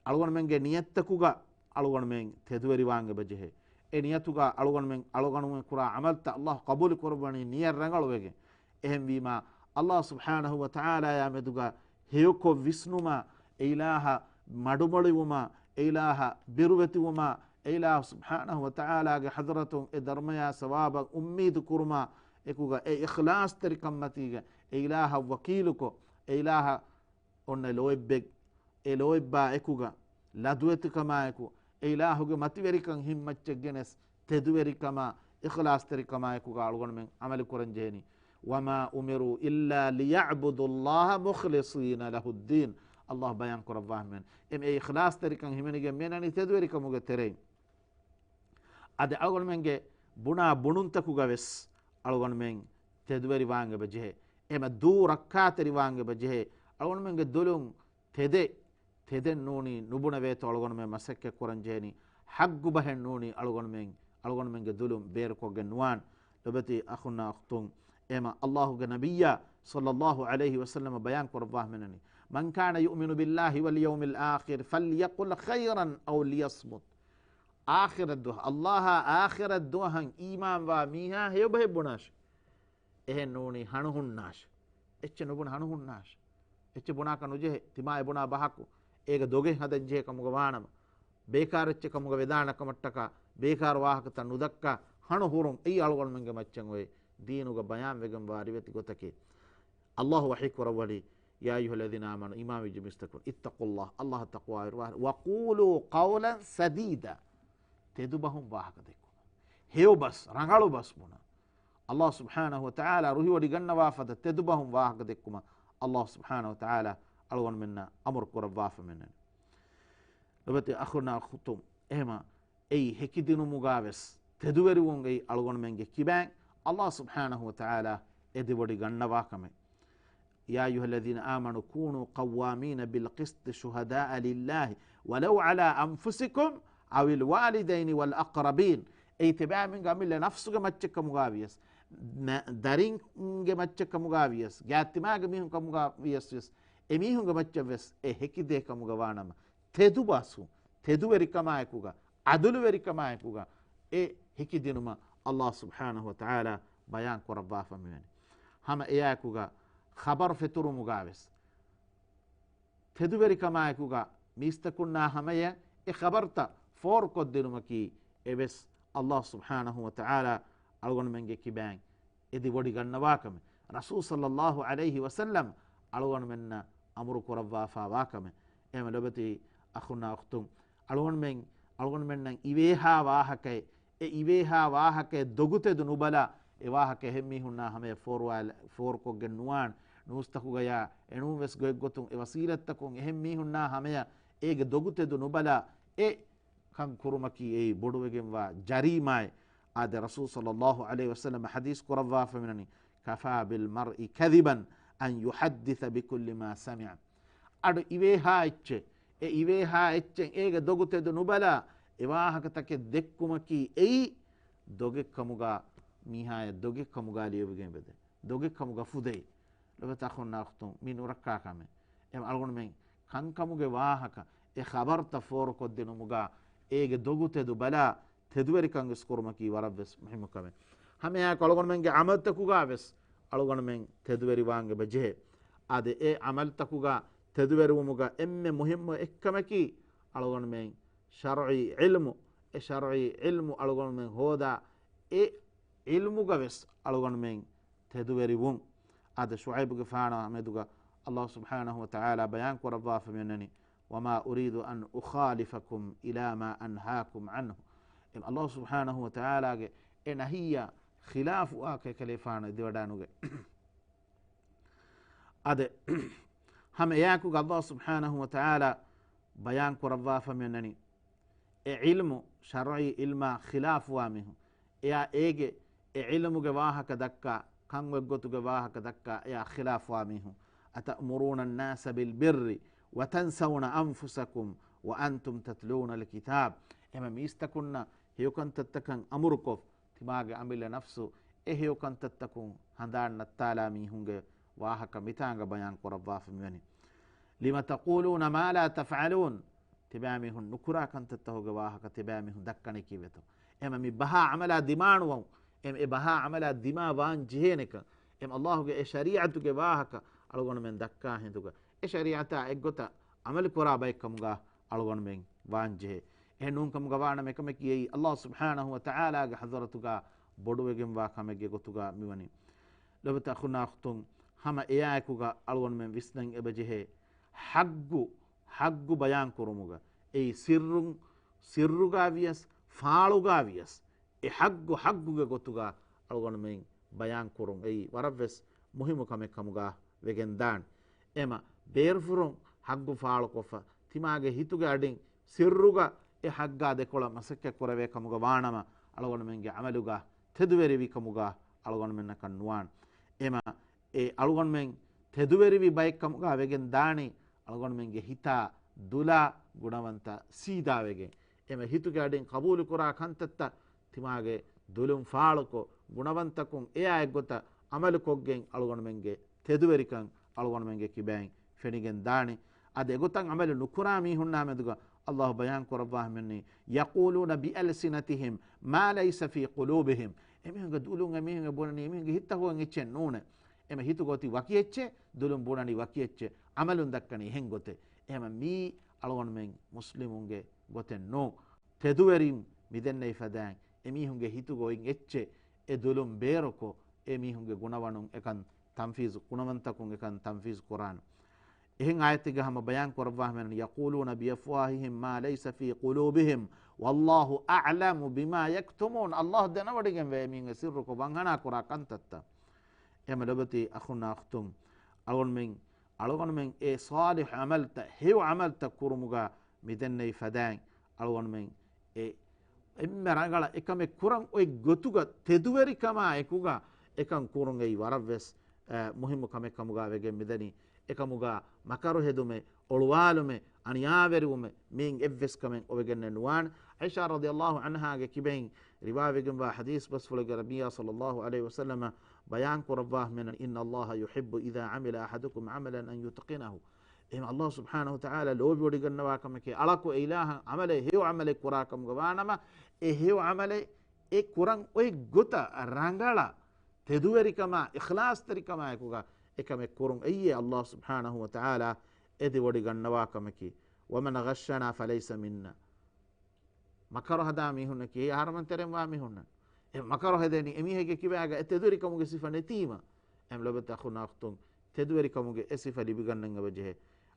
އަޅުގަނޑުމެންގެ ނިޔަތްތަކުގަ އަޅުގަނޑުމެން ތެދުވެރިވާން އެބަޖެހޭ. އެ ނިޔަތުގަ އަޅުގަނޑުމެން، އަޅުގަނޑުމެން ކުރާ ޢަމަލްތައް އަލްލާހު ޤަބޫލު ކުރައްވަނީ ނިޔަތް ރަނގަޅުވެގެން. އެހެންވީމާ، އަލްލާހު ސުބްޙާނަހު ވަ ތަޢާލާޔާ މެދުގަ ހެޔޮކޮށް ވިސްނުމާ، އެ އިލާހަށް މަޑުމޮޅިވުމާ، އެ އިލާހަށް ބިރުވެތިވުމާ، އެ އިލާހު ސުބްޙާނަހު ވަ ތަޢާލާގެ ޙަޟްރަތުން އެ ދަރުމަޔާ ސަވާބަށް އުއްމީދު ކުރުމާ އެކުގަ އެ އިޚްލާޞްތެރިކަންމަތީގަ އެ އިލާހަށް ވަކީލުކޮށް، އެ އިލާހަށް އޮންނަ ލޯތްބެއް، އެ ލޯތްބާ އެކުގަ ލަދުވެތިކަމާއެކު، އެ އިލާހުގެ މަތިވެރިކަން ހިތްމައްޗަށް ގެނެސް، ތެދުވެރިކަމާ، އިޚްލާޞްތެރިކަމާއެކުގަ އަޅުގަނޑުމެން ޢަމަލު ކުރަން ޖެހެނީ. وما أمروا إلا ليعبدوا الله مخلصين له الدين. އަލްލާހު ބަޔާން ކުރައްވާ ހިމެން. އެމް އެ އިޚްލާޞްތެރިކަން ހިމެނިގެން މިއަންނަނީ ތެދުވެރިކަމުގެ ތެރެއިން. އަދި އަޅުގަނޑުމެންގެ ބުނާ ބުނުންތަކުގަ ވެސް އަޅުގަނޑުމެން ތެދުވެރިވާން އެބަ ޖެހޭ. އެމަ ދޫ ރައްކާތެރިވާން އެބަ ޖެހޭ. އަޅުގަނޑުމެންގެ ދުލުން ތެދެއް، ތެދެއް ނޫނީ ނުބުނެވޭތޯ އަޅުގަނޑުމެން މަސައްކަތް ކުރަން ޖެހެނީ. ޙައްގު ބަހެއް ނޫނީ އަޅުގަނޑުމެން، އަޅުގަނޑުމެންގެ ދުލުން ބޭރުކޮށްގެން ނުވާން. ލޮބެތި އަޚުންނާ އުޚްތުން، އެމަ އަލްލާހުގެ ނަބިއްޔާ ޞައްލައްލާހު ޢަލައިހި ވަސައްލަމަ ބަޔާން ކުރައްވާ ހިމެނެނީ، من كان يؤمن بالله واليوم الآخر فليقل خيرا أو ليصمت. އާޚިރަތް ދުވަހަށް، އަލްލާހާ އާޚިރަތް ދުވަހަށް އީމާންވާ މީހާ ހެޔޮބަހެއް ބުނާށި. އެހެން ނޫނީ ހަނުހުންނާށި. އެއްޗެއް ނުބުނެ ހަނުހުންނާށި. އެއްޗެއް ބުނާކަށް ނުޖެހޭ. ތިމާ އެ ބުނާ ބަހަކު އޭގެ ދޮގެއް ހަދަން ޖެހޭ ކަމުގަ ވާނަމަ، ބޭކާރު އެއްޗެއް ކަމުގަ ވެދާނެ ކަމަށްޓަކާ، ބޭކާރު ވާހަކަތައް ނުދައްކާ ހަނު ހުރުން އެއީ އަޅުގަނޑުމެންގެ މައްޗަށް އޮތް ދީނުގަ ބަޔާން ވެގެންވާ ރިވެތި ގޮތަކީ. އައްލާހު ވަޙީ ކުރައްވަނީ، يا أيها الذين آمنوا، އީމާންވެއްޖެ މީސްތަކުން، اتقوا الله، އައްލާހަށް ތަޤްވާވެރިވާ، وقولوا قولا سديدا، ތެދުބަހުން ވާހަކަ ދެއްކުމަށް. ހެޔޮ ބަސް، ރަނގަޅު ބަސް ބުނަން. އައްލާހު ސުބްޙާނަހު ވަތަޢާލާ ރުހިވޮޑިގަންނަވާ ފަދަ ތެދުބަހުން ވާހަކަ ދެއްކުމަށް އައްލާހު ސުބްޙާނަހު ވަތަޢާލާ އަޅުގަނޑުމެންނަށް އަމުރު ކުރައްވާފަ މިންނަނީ. ލޮބެތި އަޚުންނާ އުޚްތުން، އެހެމަ އެއީ ހެކިދިނުމުގާވެސް ތެދުވެރިވުން އެއީ އަޅުގަނޑުމެންގެ ކިބައިން އައްލާހު ސުބްޙާނަހު ވަތަޢާލާ އެދިވޮޑި ގަންނަވާ ކަމެއް. يا أيها الذين آمنوا كونوا قوامين بالقسط شهداء لله ولو على أنفسكم أو الوالدين والأقربين. އެއީ ތިބާމިންގެ އަމިއްލަ ނަފްސުގެ މައްޗަށް ކަމުގާ ވިޔަސް، ނަ-، ދަރިންގެ މައްޗަށް ކަމުގާ ވިޔަސް، ގާތްތިމާގެ މީހުން ކަމުގާ ވިޔަސް ވިޔަސް، އެމީހުންގެ މައްޗަށް ވެސް އެ ހެކިދޭ ކަމުގަ ވާނަމަ، ތެދުބަސް، ތެދުވެރިކަމާއެކުގަ، ޢަދުލުވެރިކަމާއެކުގަ އެ ހެކިދިނުމަށް އައްލާހު ސުބްޙާނަހު ވަތަޢާލާ ބަޔާން ކުރައްވާފަ މިވަނީ. ހަމަ އެއާއެކުގަ ޚަބަރު ފެތުރުމުގާވެސް، ތެދުވެރިކަމާއެކުގަ މީސްތަކުންނާ ހަމަޔަށް އެ ޚަބަރުތައް ފޯރުކޮށްދިނުމަކީ އެވެސް އައްލާހު ސުބްޙާނަހު ވަތަޢާލާ އަޅުގަނޑުމެންގެ ކިބައިން އެދި ވޮޑިގަންނަވާކަމެއް. ރަސޫލު ޞައްލައްލާހު ޢަލައިހި ވަސައްލަމް އަޅުގަނޑުމެންނަށް އަމުރު ކުރައްވާފާވާކަމެއް. އެހެން ލޮބެތި އަޚުންނާ އުޚްތުން، އަޅުގަނޑުމެން، އަޅުގަނޑުމެންނަށް އިވޭހާ ވާހަކައެއް، އެ އިވޭހާ ވާހަކައެއް ދޮގުތެދު ނުބަލާ، އެ ވާހަކަ އެހެން މީހުންނާ ހަމަޔަށް ފޯރުވާލ-، ފޯރުކޮށްގެން ނުވާން. ނޫސްތަކުގަޔާ އެނޫން ވެސް ގޮތްގޮތުން އެ ވަސީލަތްތަކުން އެހެން މީހުންނާ ހަމަޔަށް އޭގެ ދޮގުތެދު ނުބަލާ، އެ ކަން ކުރުމަކީ އެއީ ބޮޑުވެގެންވާ ޖަރީމާއެއް. އާދެ، ރަސޫލު ޞައްލައްލާހު ޢަލައިހި ވަސައްލަމަ ޙަދީޘް ކުރައްވާފަ މިނަނީ، كفى بالمرء كذبا أن يحدث بكل ما سمع. އަޑު އިވޭހާ އެއްޗެއް، އެ އިވޭހާ އެއްޗެއް އޭގެ ދޮގު ތެދު ނުބަލާ، އެ ވާހަކަތަކެއް ދެއްކުމަކީ އެއީ ދޮގެއްކަމުގަ، މީހާޔަށް ދޮގެއްކަމުގަ ލިޔެވިގެން ވެދެ. ދޮގެއްކަމުގަ ފުދޭ. ލޮބެތި އަޚުންނާ އުޚްތުން، މި ނުރައްކާ ކަމެއް. އެ އަޅުގަނޑުމެން ކަންކަމުގެ ވާހަކަ، އެ ޚަބަރުތައް ފޯރުކޮށްދިނުމުގަ އޭގެ ދޮގު ތެދު ބަލާ، ތެދުވެރިކަން އިސްކުރުމަކީ ވަރަށްވެސް މުހިއްމު ކަމެއް. ހަމައެއާއެކު އަޅުގަނޑުމެންގެ ޢަމަލުތަކުގަ ވެސް އަޅުގަނޑުމެން ތެދުވެރިވާން އެބަ ޖެހޭ. އާދެ، އެ ޢަމަލުތަކުގަ ތެދުވެރިވުމުގަ އެންމެ މުހިއްމު އެއްކަމަކީ އަޅުގަނޑުމެން ޝަރުޢީ ޢިލްމު، އެ ޝަރުޢީ ޢިލްމު އަޅުގަނޑުމެން ހޯދާ، އެ ޢިލްމުގަ ވެސް އަޅުގަނޑުމެން ތެދުވެރިވުން. އާދެ، ޝުޢައިބުގެފާނާ މެދުގަ އައްލާހު ސުބްޙާނަހު ވަތަޢާލާ ބަޔާން ކުރައްވާފަ މިއޮންނަނީ، وما أريد أن أخالفكم إلى ما أنهاكم عنه. އެ އައްލާހު ސުބްޙާނަހު ވަތަޢާލާގެ އެ ނަހީއާ ޚިލާފުވާކަށް އެކަލޭފާނު އެދިވަޑާނުގެ. އާދެ، ހަމަ އެއާއެކުގަ އައްލާހު ސުބްޙާނަހު ވަތަޢާލާ ބަޔާން ކުރައްވާފަ މިއޮންނަނީ، އެ ޢިލްމު، ޝަރުޢީ ޢިލްމާ ޚިލާފުވާ މީހުން، އެއާ އޭގެ އެ ޢިލްމުގެ ވާހަކަ ދައްކާ، ކަން އޮތްގޮތުގެ ވާހަކަ ދައްކާ، އެއާ ޚިލާފުވާ މީހުން. أتأمرون الناس بالبر وتنسون أنفسكم وأنتم تتلون الكتاب. އެހެމަ މީސްތަކުންނަށް ހެޔޮކަންތައްތަކަށް އަމުރުކޮށް، ތިމާގެ އަމިއްލަ ނަފްސު އެ ހެޔޮކަންތައްތަކުން ހަނދާން ނައްތާލާ މީހުންގެ ވާހަކަ މިތާނގަ ބަޔާން ކުރައްވާފަ މިވަނީ. لم تقولون ما لا تفعلون. ތިބާމީހުން ނުކުރާ ކަންތައްތަކުގެ ވާހަކަ ތިބާމީހުން ދައްކަނީ ކީއްވެތޯ؟ އެހެމަ މި ބަހާ ޢަމަލާ ދިމާނުވަމުން، އެ، އެ ބަހާ ޢަމަލާ ދިމާ ވާން ޖެހޭނެކަން، އެ އައްލާހުގެ އެ ޝަރީޢަތުގެ ވާހަކަ އަޅުގަނޑުމެން ދައްކާ ހިނދުގަ، އެ ޝަރީޢަތާ އެއްގޮތަށް ޢަމަލު ކުރާ ބައެއްކަމުގަ އަޅުގަނޑުމެން ވާން ޖެހޭ. އެހެން ނޫންކަމުގަ ވާނަމަ އެކަމަކީ އެއީ އައްލާހު ސުބްޙާނަހު ވަ ތަޢާލާގެ ޙަޟްރަތުގަ ބޮޑުވެގެންވާ ކަމެއްގެ ގޮތުގަ މިވަނީ. ލޮބުވެތި އަޚުންނާ އުޚްތުން، ހަމަ އެއާއެކުގަ އަޅުގަނޑުމެން ވިސްނަން އެބަޖެހޭ ޙައްޤު، ޙައްޤު ބަޔާން ކުރުމުގަ، އެއީ ސިއްރުން، ސިއްރުގަ ވިޔަސް، ފާޅުގަ ވިޔަސް، އެ ޙައްޤު ޙައްޤުގެ ގޮތުގަ އަޅުގަނޑުމެން ބަޔާން ކުރުން އެއީ ވަރަށްވެސް މުހިއްމު ކަމެއް ކަމުގަ ވެގެން ދާނެ. އެމަ ބޭރުފުރުން ޙައްޤު ފާޅުކޮށްފަ، ތިމާގެ ހިތުގެ އަޑިން ސިއްރުގަ އެ ޙައްޤާ ދެކޮޅަށް މަސައްކަތް ކުރެވޭ ކަމުގަ ވާނަމަ، އަޅުގަނޑުމެންގެ ޢަމަލުގަ ތެދުވެރިވި ކަމުގަ އަޅުގަނޑުމެންނަކަށް ނުވާނެ. އެމަ އެ އަޅުގަނޑުމެން ތެދުވެރިވި ބައެއް ކަމުގަ ވެގެން ދާނީ، އަޅުގަނޑުމެންގެ ހިތާ ދުލާ ގުނަވަންތަ ސީދާވެގެން، އެމަ ހިތުގެ އަޑިން ޤަބޫލުކުރާ ކަންތައްތައް ތިމާގެ ދުލުން ފާޅުކޮށް، ގުނަވަންތަކުން އެއާ އެއްގޮތަށް ޢަމަލުކޮށްގެން އަޅުގަނޑުމެންގެ ތެދުވެރިކަން އަޅުގަނޑުމެންގެ ކިބައިން ފެނިގެން ދާނީ. އަދި އެގޮތަށް ޢަމަލު ނުކުރާ މީހުންނާ މެދުގަ އައްލާހު ބަޔާން ކުރައްވާ ހަމެއްނީ، يقولون بألسنتهم ما ليس في قلوبهم. އެމީހުންގެ ދުލުން އެމީހުން އެ ބުނަނީ އެމީހުންގެ ހިތްތަކުގަ އެއްޗެއް ނޫނޭ. އެމަ ހިތުގަ އޮތީ ވަކި އެއްޗެއް، ދުލުން ބުނަނީ ވަކި އެއްޗެއް، ޢަމަލުން ދައްކަނީ އެހެން ގޮތެއް. އެހެމަ މީ އަޅުގަނޑުމެން މުސްލިމުންގެ ގޮތެއް ނޫން. ތެދުވެރިން މިދެންނެވި ފަދައިން އެމީހުންގެ ހިތުގަ އޮތް އެއްޗެއް އެ ދުލުން ބޭރުކޮށް، އެ މީހުންގެ ގުނަވަނުން އެކަން ތަންފީޒު، ގުނަވަންތަކުން އެކަން ތަންފީޒު ކުރާނެ. އެހެން އާޔަތެއްގަ ހަމަ ބަޔާން ކުރައްވާ ހަމައިން، يقولون بأفواههم ما ليس في قلوبهم والله أعلم بما يكتمون. ﷲ ދެނެވޮޑިގެންވޭ މީހުން އެ ސިއްރުކޮށް ވަންހަނާ ކުރާ ކަންތައްތައް. އެހެމަ ލޮބުވެތި އަޚުންނާ އުޚްތުން، އަޅުގަނޑުމެން، އަޅުގަނޑުމެން އެ ޞާލިޙު ޢަމަލްތައް، ހެޔޮ ޢަމަލްތައް ކުރުމުގަ މިދެންނެވި ފަދައިން އަޅުގަނޑުމެން އެ އެންމެ ރަނގަޅަށް އެކަމެއް ކުރަން އޮތް ގޮތުގަ ތެދުވެރިކަމާ އެކުގަ އެކަން ކުރުން އެއީ ވަރަށްވެސް، އަ، މުހިއްމު ކަމެއް ކަމުގަ ވެގެން މިދަނީ. އެކަމުގަ މަކަރު ހެދުމެއް، އޮޅުވާލުމެއް، އަނިޔާވެރިވުމެއް މިއިން އެއްވެސް ކަމެއް އޮވެގެންނެއް ނުވާނެ. ޢާއިޝާ ރަޟިޔަﷲ ޢަންހާގެ ކިބައިން ރިވާވެގެންވާ ޙަދީޘް ބަސްފުޅެއްގަ ނަބިއްޔާ ޞައްލަﷲ ޢަލައިހި ވަސައްލަމަ ބަޔާން ކުރައްވާ ހަމައިން، إن الله يحب إذا عمل أحدكم عملا أن يتقنه. އެހެން ﷲ ސުބްޙާނަހޫ ވަތަޢާލާ ލޯބިވޮޑިގަންނަވާ ކަމެކޭ، އަޅަކު އެ އިލާހަށް ޢަމަލެއް، ހެޔޮ ޢަމަލެއް ކުރާ ކަމުގަ ވާނަމަ، އެ ހެޔޮ ޢަމަލެއް އެ ކުރަން އޮތް ގޮތަށް ރަނގަޅަށް ތެދުވެރިކަމާ، އިޚްލާޞްތެރިކަމާ އެކުގަ އެކަމެއް ކުރުން އެއީ ﷲ ސުބްޙާނަހޫ ވަތަޢާލާ އެދިވޮޑިގަންނަވާ ކަމަކީ. ومن غشنا فليس منا. މަކަރު ހަދާ މީހުންނަކީ އަހަރުމެން ތެރެންވާ މީހުންނަށް. އެ މަކަރު ހެދޭނީ އެމީހެއްގެ ކިބާގަ އެ ތެދުވެރިކަމުގެ ސިފަ ނެތީމަ. އެހެން ލޮބުވެތި އަޚުންނާ އުޚްތުން، ތެދުވެރިކަމުގެ އެ ސިފަ ލިބިގަންނަން އެބަޖެހޭ.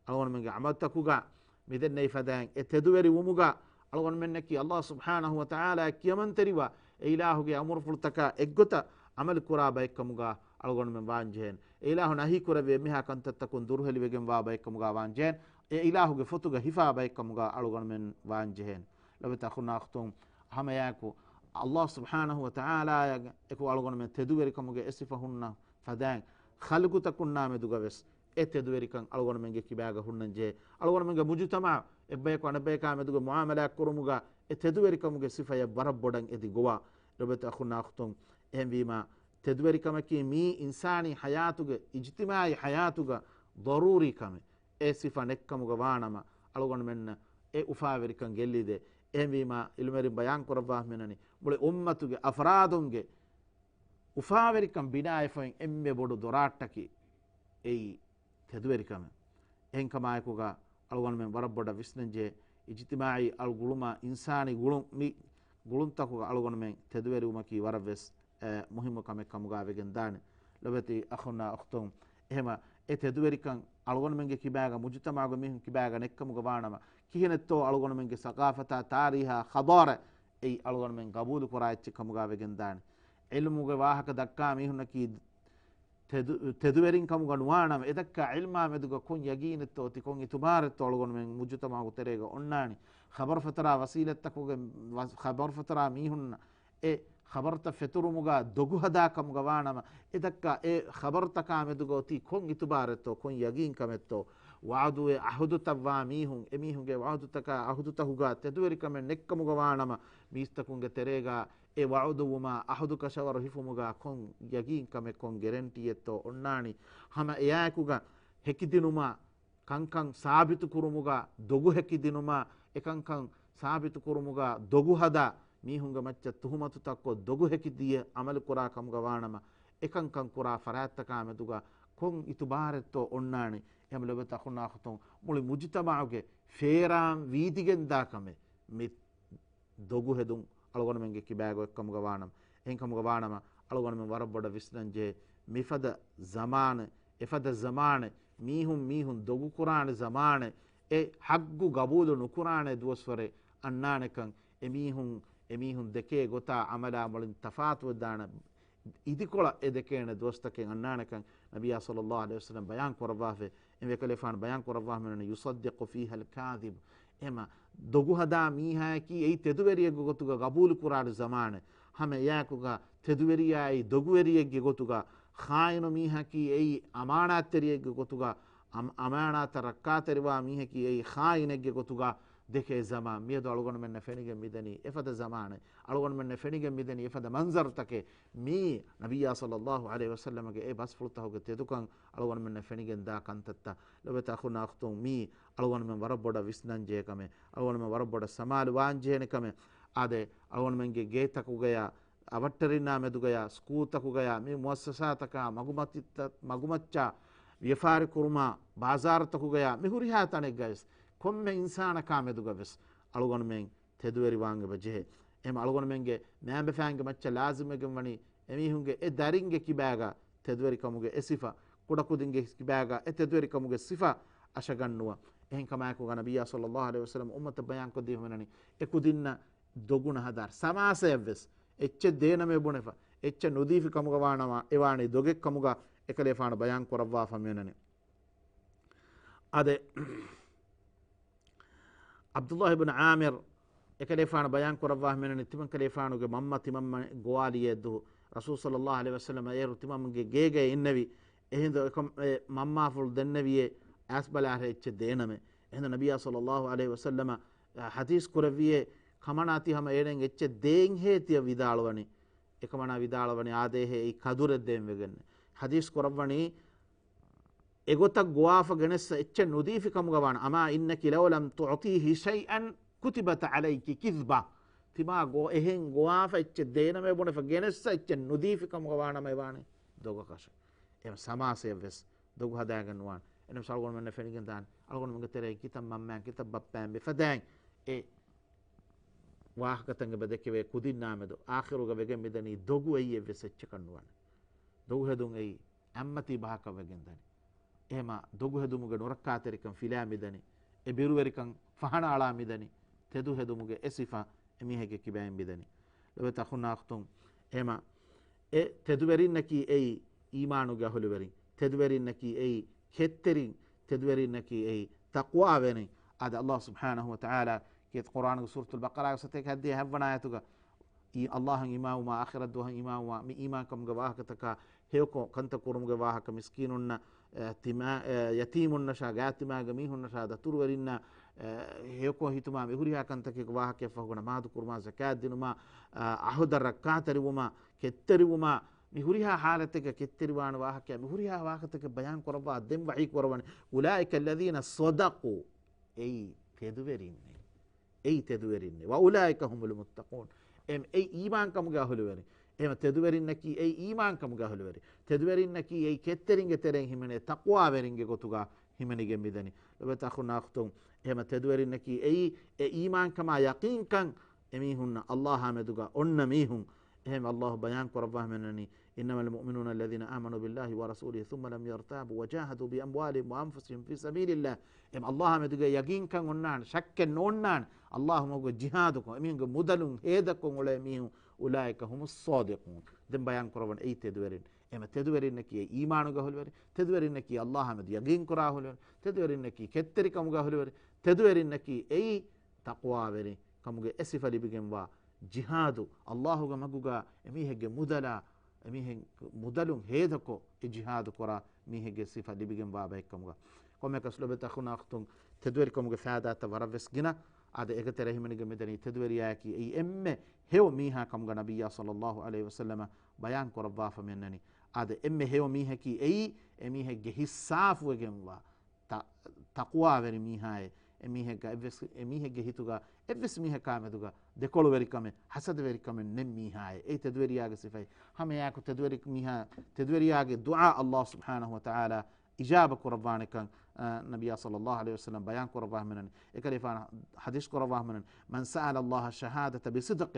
އަޅުގަނޑުމެންގެ ޢަމަލުތަކުގަ މިދެންނެވި ފަދައިން އެ ތެދުވެރިވުމުގަ އަޅުގަނޑުމެންނަކީ ﷲ ސުބްޙާނަހޫ ވަތަޢާލާ ކިޔަމަންތެރިވާ އެ އިލާހުގެ އަމުރުފުޅުތަކާ އެއްގޮތަށް ޢަމަލު ކުރާ ބައެއްކަމުގަ އަޅުގަނޑުމެން ވާންޖެހޭނެ. އެ އިލާހު ނަހީ ކުރެއްވި އެންމެހާ ކަންތައްތަކުން ދުރުހެލިވެގެންވާ ބައެއްކަމުގަ ވާންޖެހޭނެ. އެ އިލާހުގެ ފޮތުގަ ހިފާ ބައެއްކަމުގަ އަޅުގަނޑުމެން ވާންޖެހޭނެ. ލޮބުވެތި އަޚުންނާ އުޚްތުން، ހަމައެއާއެކު ﷲ ސުބްޙާނަހޫ ވަތަޢާލާއަށް އެކު އަޅުގަނޑުމެން ތެދުވެރިކަމުގެ އެ ސިފަ ހުންނަ ފަދައިން، ޚަލްޤުތަކުންނާ މެދުގަ ވެސް އެ ތެދުވެރިކަން އަޅުގަނޑުމެންގެ ކިބާގަ ހުންނަންޖެހޭ. އަޅުގަނޑުމެންގެ މުޖުތަމަޢު އެއްބަޔަކު އަނެއްބަޔަކާ މެދުގަ މުޢާމަލާތް ކުރުމުގަ އެ ތެދުވެރިކަމުގެ ސިފަޔަށް ވަރަށް ބޮޑަށް އެދި ގޮވާ. ލޮބުވެތި އަޚުންނާ އުޚްތުން، އެހެންވީމާ، ތެދުވެރިކަމަކީ މީ އިންސާނީ ޙަޔާތުގެ، އިޖްތިމާޢީ ޙަޔާތުގަ ޟަރޫރީ ކަމެއް. އެ ސިފަ ނެއްކަމުގަ ވާނަމަ، އަޅުގަނޑުމެންނަށް އެ އުފާވެރިކަން ގެއްލިދޭ. އެހެންވީމާ، ޢިލްމުވެރިން ބަޔާން ކުރައްވާ ހަމައިން، މުޅި އުއްމަތުގެ އަފްރާދުންގެ އުފާވެރިކަން ބިނާވެފައި އެންމެ ބޮޑު ދޮރާއްޓަކީ އެއީ ތެދުވެރިކަމެއް. އެހެންކަމާއެކުގަ އަޅުގަނޑުމެން ވަރަށް ބޮޑަށް ވިސްނަންޖެހޭ، އިޖްތިމާޢީ އަޅު ގުޅުމާ، އިންސާނީ ގުޅުން، މި ގުޅުންތަކުގަ އަޅުގަނޑުމެން ތެދުވެރިވުމަކީ ވަރަށް ވެސް، އެ، މުހިއްމު ކަމެއް ކަމުގަ ވެގެން ދާނެ. ލޮބުވެތި އަޚުންނާ އުޚްތުން، އެހެމަ އެ ތެދުވެރިކަން އަޅުގަނޑުމެންގެ ކިބާގަ، މުޖުތަމަޢުގެ މީހުން ކިބާގަ ނެއްކަމުގަ ވާނަމަ، ކިހިނެއްތޯ އަޅުގަނޑުމެންގެ ސަޤާފަތާ، ތާރީހާ، ޚަޟާރަތް އެއީ އަޅުގަނޑުމެން ގަބޫލު ކުރާ އެއްޗެއް ކަމުގަ ވެގެން ދާނެ. ޢިލްމުގެ ވާހަކަ ދައްކާ މީހުންނަކީ ތެދު-، ތެދުވެރިން ކަމުގަ ނުވާނަމަ، އެ ދައްކާ ޢިލްމާ މެދުގަ ކޮން ޔަގީނެއްތޯ އޮތީ، ކޮން އިތުބާރެއްތޯ އަޅުގަނޑުމެން މުޖުތަމަޢުގެ ތެރޭގަ އޮންނާނީ؟ ޚަބަރު ފަތަރާ ވަސީލަތްތަކުގެ ވަ-، ޚަބަރު ފަތަރާ މީހުންނަށް އެ ޚަބަރުތައް ފެތުރުމުގަ ދޮގު ހަދާ ކަމުގަ ވާނަމަ، އެ ދައްކާ އެ ޚަބަރުތަކާ މެދުގަ އޮތީ ކޮން އިތުބާރެއްތޯ، ކޮން ޔަގީން ކަމެއްތޯ؟ ވަޢުދުވެ ޢަހުދުތައް ވާ މީހުން، އެމީހުންގެ ވަޢުދުތަކާ ޢަހުދުތަކުގަ ތެދުވެރިކަމެއް ނެއްކަމުގަ ވާނަމަ، މީސްތަކުންގެ ތެރޭގަ އެ ވަޢުދުވުމާ ޢަހުދު ކަށަވަރު ހިފުމުގަ ކޮން ޔަގީން ކަމެއް، ކޮން ގެރެންޓީއެއްތޯ އޮންނާނީ؟ ހަމަ އެއާއެކުގަ ހެކިދިނުމާ، ކަންކަން ސާބިތު ކުރުމުގަ ދޮގު ހެކިދިނުމާ، އެކަންކަން ސާބިތު ކުރުމުގަ ދޮގު ހަދާ، މީހުންގެ މައްޗަށް ތުހުމަތުތައްކޮށް ދޮގު ހެކިދިޔަ ޢަމަލު ކުރާ ކަމުގަ ވާނަމަ، އެކަންކަން ކުރާ ފަރާތްތަކާ މެދުގަ ކޮން އިތުބާރެއްތޯ އޮންނާނީ؟ އެހެމަ ލޮބުވެތި އަޚުންނާ އުޚްތުން، މުޅި މުޖުތަމަޢުގެ ފޭރާން ވީދިގެންދާ ކަމެއް މި ދޮގު ހެދުން އަޅުގަނޑުމެންގެ ކިބާގަ އޮތްކަމުގަ ވާނަމަ، އެހެންކަމުގަ ވާނަމަ، އަޅުގަނޑުމެން ވަރަށް ބޮޑަށް ވިސްނަންޖެހޭ، މިފަދަ ޒަމާނެއް، އެފަދަ ޒަމާނެއް، މީހުން މީހުން ދޮގުކުރާނެ ޒަމާނެއް، އެ ޙައްޤު ގަބޫލު ނުކުރާނެ ދުވަސްވަރެއް އަންނާނެކަން، އެމީހުން، އެމީހުން ދެކޭ ގޮތާ ޢަމަލާ މުޅިން ތަފާތުވެދާނެ އިދިކޮޅަށް އެ ދެކޭނެ ދުވަސްތަކެއް އަންނާނެކަން ނަބިއްޔާ ޞައްލަﷲ ޢަލައިހި ވަސައްލަމް ބަޔާން ކުރައްވާފައި، އެ އެކަލޭފާނު ބަޔާން ކުރައްވާ ހަމައިން، يصدق فيها الكاذب. އެހެމަ ދޮގު ހަދާ މީހާއަކީ އެއީ ތެދުވެރިއެއްގެ ގޮތުގަ ގަބޫލު ކުރާނެ ޒަމާނެއް. ހަމަ އެއާއެކުގަ ތެދުވެރިޔާ އެއީ ދޮގުވެރިއެއްގެ ގޮތުގަ، ޚާއިނު މީހަކީ އެއީ އަމާނާތްތެރިއެއްގެ ގޮތުގަ، އަމް-، އަމާނާތަށް ރައްކާތެރިވާ މީހަކީ އެއީ ޚާއިނެއްގެ ގޮތުގަ ދެކޭ ޒަމާން. މިއަދު އަޅުގަނޑުމެންނަށް ފެނިގެން މިދަނީ އެފަދަ ޒަމާނެއް. އަޅުގަނޑުމެންނަށް ފެނިގެން މިދަނީ އެފަދަ މަންޒަރުތަކެއް. މީ ނަބިއްޔާ ޞައްލަﷲ ޢަލައިހި ވަސައްލަމްގެ އެ ބަސްފުޅުތަކުގެ ތެދުކަން އަޅުގަނޑުމެންނަށް ފެނިގެން ދާ ކަންތައްތައް. ލޮބުވެތި އަޚުންނާ އުޚްތުން، މީ އަޅުގަނޑުމެން ވަރަށް ބޮޑަށް ވިސްނަން ޖެހޭ ކަމެއް، އަޅުގަނޑުމެން ވަރަށް ބޮޑަށް ސަމާލު ވާން ޖެހޭނެ ކަމެއް. އާދެ، އަޅުގަނޑުމެންގެ ގޭތަކުގަޔާ އަވަށްޓެރިންނާ މެދުގަޔާ، ސްކޫލްތަކުގަޔާ، މި މުއައްސަސާތަކާ، މަގުމަތިތަ-، މަގުމައްޗާ، ވިޔަފާރި ކުރުމާ، ބާޒާރުތަކުގަޔާ، މި ހުރިހާ ތަނެއްގަވެސް ކޮންމެ އިންސާނަކާ މެދުގަވެސް އަޅުގަނޑުމެން ތެދުވެރިވާން އެބަ ޖެހޭ. އެހެން އަޅުގަނޑުމެންގެ މައިންބަފައިންގެ މައްޗަށް ލާޒިމްވެގެން ވަނީ އެމީހުންގެ އެ ދަރިންގެ ކިބާގަ ތެދުވެރިކަމުގެ އެ ސިފަ، ކުޑަކުދިންގެ ކިބާގަ އެ ތެދުވެރިކަމުގެ ސިފަ އަށަގަންނުވަ. އެހެންކަމާއެކު ނަބިއްޔާ ޞައްލައްލާހު ޢަލައިހި ވަސައްލަމަ އުއްމަތަށް ބަޔާންކޮށްދީފަ މިނަނީ އެ ކުދިންނަށް ދޮގު ނަހަދާ ސަމާސައެއްވެސް އެއްޗެއް ދޭނަމޭ ބުނެފަ، އެއްޗެއް ނުދީފި ކަމުގަ ވާނަމަ އެ ވާނީ ދޮގެއް ކަމުގަ އެކަލޭފާނު ބަޔާން ކުރައްވާފަ މިނަނީ. އާދެ، ޢަބްދުﷲ ބިން ޢާމިރު އެކަލޭފާނު ބަޔާން ކުރައްވާ މިނަނީ ތިމަން ކަލޭފާނުގެ މަންމަ ތިމަންމަ ގޮވާލިޔޭ ދުހު ރަސޫލު ޞައްލައްލާހު ޢަލައިހި ވަސައްލަމަ އޭރު ތިމަންގެ ގޭގައި އިންނެވި. އެހިނދު އެކަމް އެ މަންމާފުޅު ދެންނެވިޔޭ އައިސް ބަލާހެ އެއްޗެއް ދޭނަމޭ. އެހިނދު ނަބިއްޔާ ޞައްލައްލާހު ޢަލައިހި ވަސައްލަމަ ޙަދީޘް ކުރެއްވިޔޭ ކަމަނާ ތި ހަމަ އޭނައަށް އެއްޗެއް ދޭންހޭ ތިޔަ ވިދާޅުވަނީ. އެކަމަނާ ވިދާޅުވަނީ އާދޭހޭ އެއީ ޤަދުރެއް ދޭން ވެގެން. ޙަދީޘް ކުރައްވަނީ އެގޮތަށް ގޮވާފަ ގެނެއްސަ އެއްޗެއް ނުދީފި ކަމުގަ ވާނަ، أما إنك لو لم تعطيه شيئا كتبت عليك كذبة. ތިމާ ގޮ-، އެހެން ގޮވާފަ އެއްޗެއް ދޭނަމޭ ބުނެފަ ގެނެއްސަ އެއްޗެއް ނުދީފި ކަމުގަ ވާނަމަ އެ ވާނީ ދޮގަކަށެއް. އެ ސަމާސައެއްވެސް ދޮގު ހަދާގެން ނުވާނެ. އެނަމަ އަޅުގަނޑުމެންނަށް ފެނިގެން ދާނެ. އަޅުގަނޑުމެންގެ ތެރެއިން ކިތައް މަންމައިން ކިތައް ބައްޕައިން މިފަދައިން އެ ވާހަކަތައް އެބަ ދެކެވޭ ކުދިންނާމެދު އާޚިރުގަ ވެގެން މިދަނީ ދޮގު އެއީ އެއްވެސް އެއްޗަކަށް ނުވާނެ. ދޮގު ހެދުން އެއީ އަތްމަތީ ބަހަކަށް ވެގެން ދަނީ. އެހެމަ ދޮގު ހެދުމުގެ ނުރައްކާތެރިކަން ފިލާ މިދަނީ. އެ ބިރުވެރިކަން ފަހަނައަޅާ މިދަނީ. ތެދު ހެދުމުގެ އެ ސިފަ އެމީހެއްގެ ކިބައިން މިދަނީ. ލޮބެތި އަޚުންނާ އުޚްތުން، އެހެމަ އެ ތެދުވެރިންނަކީ އެއީ އީމާނުގެ އަހުލުވެރިން. ތެދުވެރިންނަކީ އެއީ ކެތްތެރިން. ތެދުވެރިންނަކީ އެއީ ތަޤްވާވެރިން. އާދެ، ﷲ ސުބްޙާނަހޫ ވަތަޢާލާ ކީރިތި ޤުރްއާނުގެ ސޫރަތުލް ބަޤަރާގެ ސަތޭކަ ހައްދިހަ ހަތްވަނަ އާޔަތުގަ އީ ﷲއަށް އީމާންވުމާ، އާޚިރަތް ދުވަހަށް އީމާންވުމާ، މި އީމާންކަމުގެ ވާހަކަތަކާ، ހެޔޮކޮށް ކަންތައް ކުރުމުގެ ވާހަކަ، މިސްކީނުންނަށް، އެ، ތިމާ-، އެ، ޔަތީމުންނަށާ، ގާތްތިމާގެ މީހުންނަށާ، ދަތުރުވެރިންނަށް، އެ، ހެޔޮކޮށް ހިތުމާ، މި ހުރިހާ ކަންތަކެއްގެ ވާހަކައަށްފަހުގަ ނަމާދު ކުރުމާ، ޒަކާތް ދިނުމާ، އަ، އަހުދަށް ރައްކާތެރިވުމާ، ކެތްތެރިވުމާ، މި ހުރިހާ ހާލަތެއްގަ ކެތްތެރިވާނެ ވާހަކަ، މި ހުރިހާ ވާހަކަތަކެއް ބަޔާން ކުރައްވާ ދެން ވަޙީ ކުރައްވަނީ، أولئك الذين صدقوا، އެއީ ތެދުވެރިންނޭ. އެއީ ތެދުވެރިންނޭ. وأولئك هم المتقون. އެ، އެއީ އީމާންކަމުގެ އަހުލުވެރިން. އެހެމަ ތެދުވެރިންނަކީ އެއީ އީމާންކަމުގެ އަހުލުވެރިން. ތެދުވެރިންނަކީ އެއީ ކެތްތެރިންގެ ތެރެއިން ހިމެނޭ ތަޤްވާވެރިންގެ ގޮތުގަ ހިމެނިގެން މިދަނީ. ލޮބެތި އަޚުންނާ އުޚްތުން، އެހެމަ ތެދުވެރިންނަކީ އެއީ އެ އީމާންކަމާ ޔަޤީންކަން އެމީހުންނަށް ﷲއާ މެދުގަ އޮންނަ މީހުން. އެހެން ﷲ ބަޔާން ކުރައްވާ މިނަނީ، إنما المؤمنون الذين آمنوا بالله ورسوله ثم لم يرتابوا وجاهدوا بأموالهم وأنفسهم في سبيل الله. އެމް ﷲ މެދުގެ ޔަގީންކަން އޮންނާނެ، ޝައްކެއް ނޯންނާނެ، ﷲ މަގުގަ ޖިހާދުކޮށް، އެމީހުންގެ މުދަލުން ހޭދަކޮށް އުޅޭ މީހުން، أولئك هم الصادقون. ދެން ބަޔާން ކުރައްވަން އެއީ ތެދުވެރިން. އެމަ ތެދުވެރިންނަކީ އެ އީމާނުގެ އަހުލުވެރިން، ތެދުވެރިންނަކީ ﷲ މެދު ޔަގީން ކުރާ އަހުލުވެރިން، ތެދުވެރިންނަކީ ކެތްތެރިކަމުގެ އަހުލުވެރިން، ތެދުވެރިންނަކީ އެއީ ތަޤްވާވެރި ކަމުގެ އެ ސިފަ ލިބިގެންވާ ޖިހާދު، ﷲގެ މަގުގަ އެމީހެއްގެ މުދަލާ، އެމީހެއް މުދަލުން ހޭދަކޮށް އެ ޖިހާދު ކުރާ މީހެއްގެ ސިފަ ލިބިގެންވާ ބައެއްކަމުގަ. ކޮންމެއަކަސް ލޮބެތި އަޚުންނާ އުޚްތުން، ތެދުވެރިކަމުގެ ފައިދާތައް ވަރަށްވެސް ގިނަ. އާދެ، އޭގެ ތެރޭ ހިމެނިގެން މިދަނީ ތެދުވެރިޔާއަކީ އެއީ އެންމެ ހެޔޮ މީހާ ކަމުގަ ނަބިއްޔާ ޞައްލައްލާހު ޢަލައިހި ވަސައްލަމަ ބަޔާން ކުރައްވާފަ މިއަންނަނީ. އާދެ، އެންމެ ހެޔޮ މީހަކީ އެއީ އެމީހެއްގެ ހިއްސާފުވެގެންވާ ތަ-، ތަޤްވާވެރި މީހާއޭ، އެމީހެއްގަ އެއްވެސް، އެމީހެއްގެ ހިތުގަ އެއްވެސް މީހަކާ މެދުގަ ދެކޮޅުވެރިކަމެއް، ހަސަދަވެރިކަމެއް ނެތް މީހާއޭ. އެއީ ތެދުވެރިޔާގެ ސިފައެއް. ހަމައެއާއެކު ތެދުވެރި މީހާ، ތެދުވެރިޔާގެ ދުޢާ ﷲ ސުބްޙާނަހޫ ވަތަޢާލާ އިޖާބަ ކުރައްވާނެކަން، އަ، ނަބިއްޔާ ޞައްލައްލާހު ޢަލައިހި ވަސައްލަމަ ބަޔާން ކުރައްވާ ހަމަނަން، އެކަލޭފާނު ޙަދީޘް ކުރައްވާ ހަމަނަން، من سأل الله الشهادة بصدق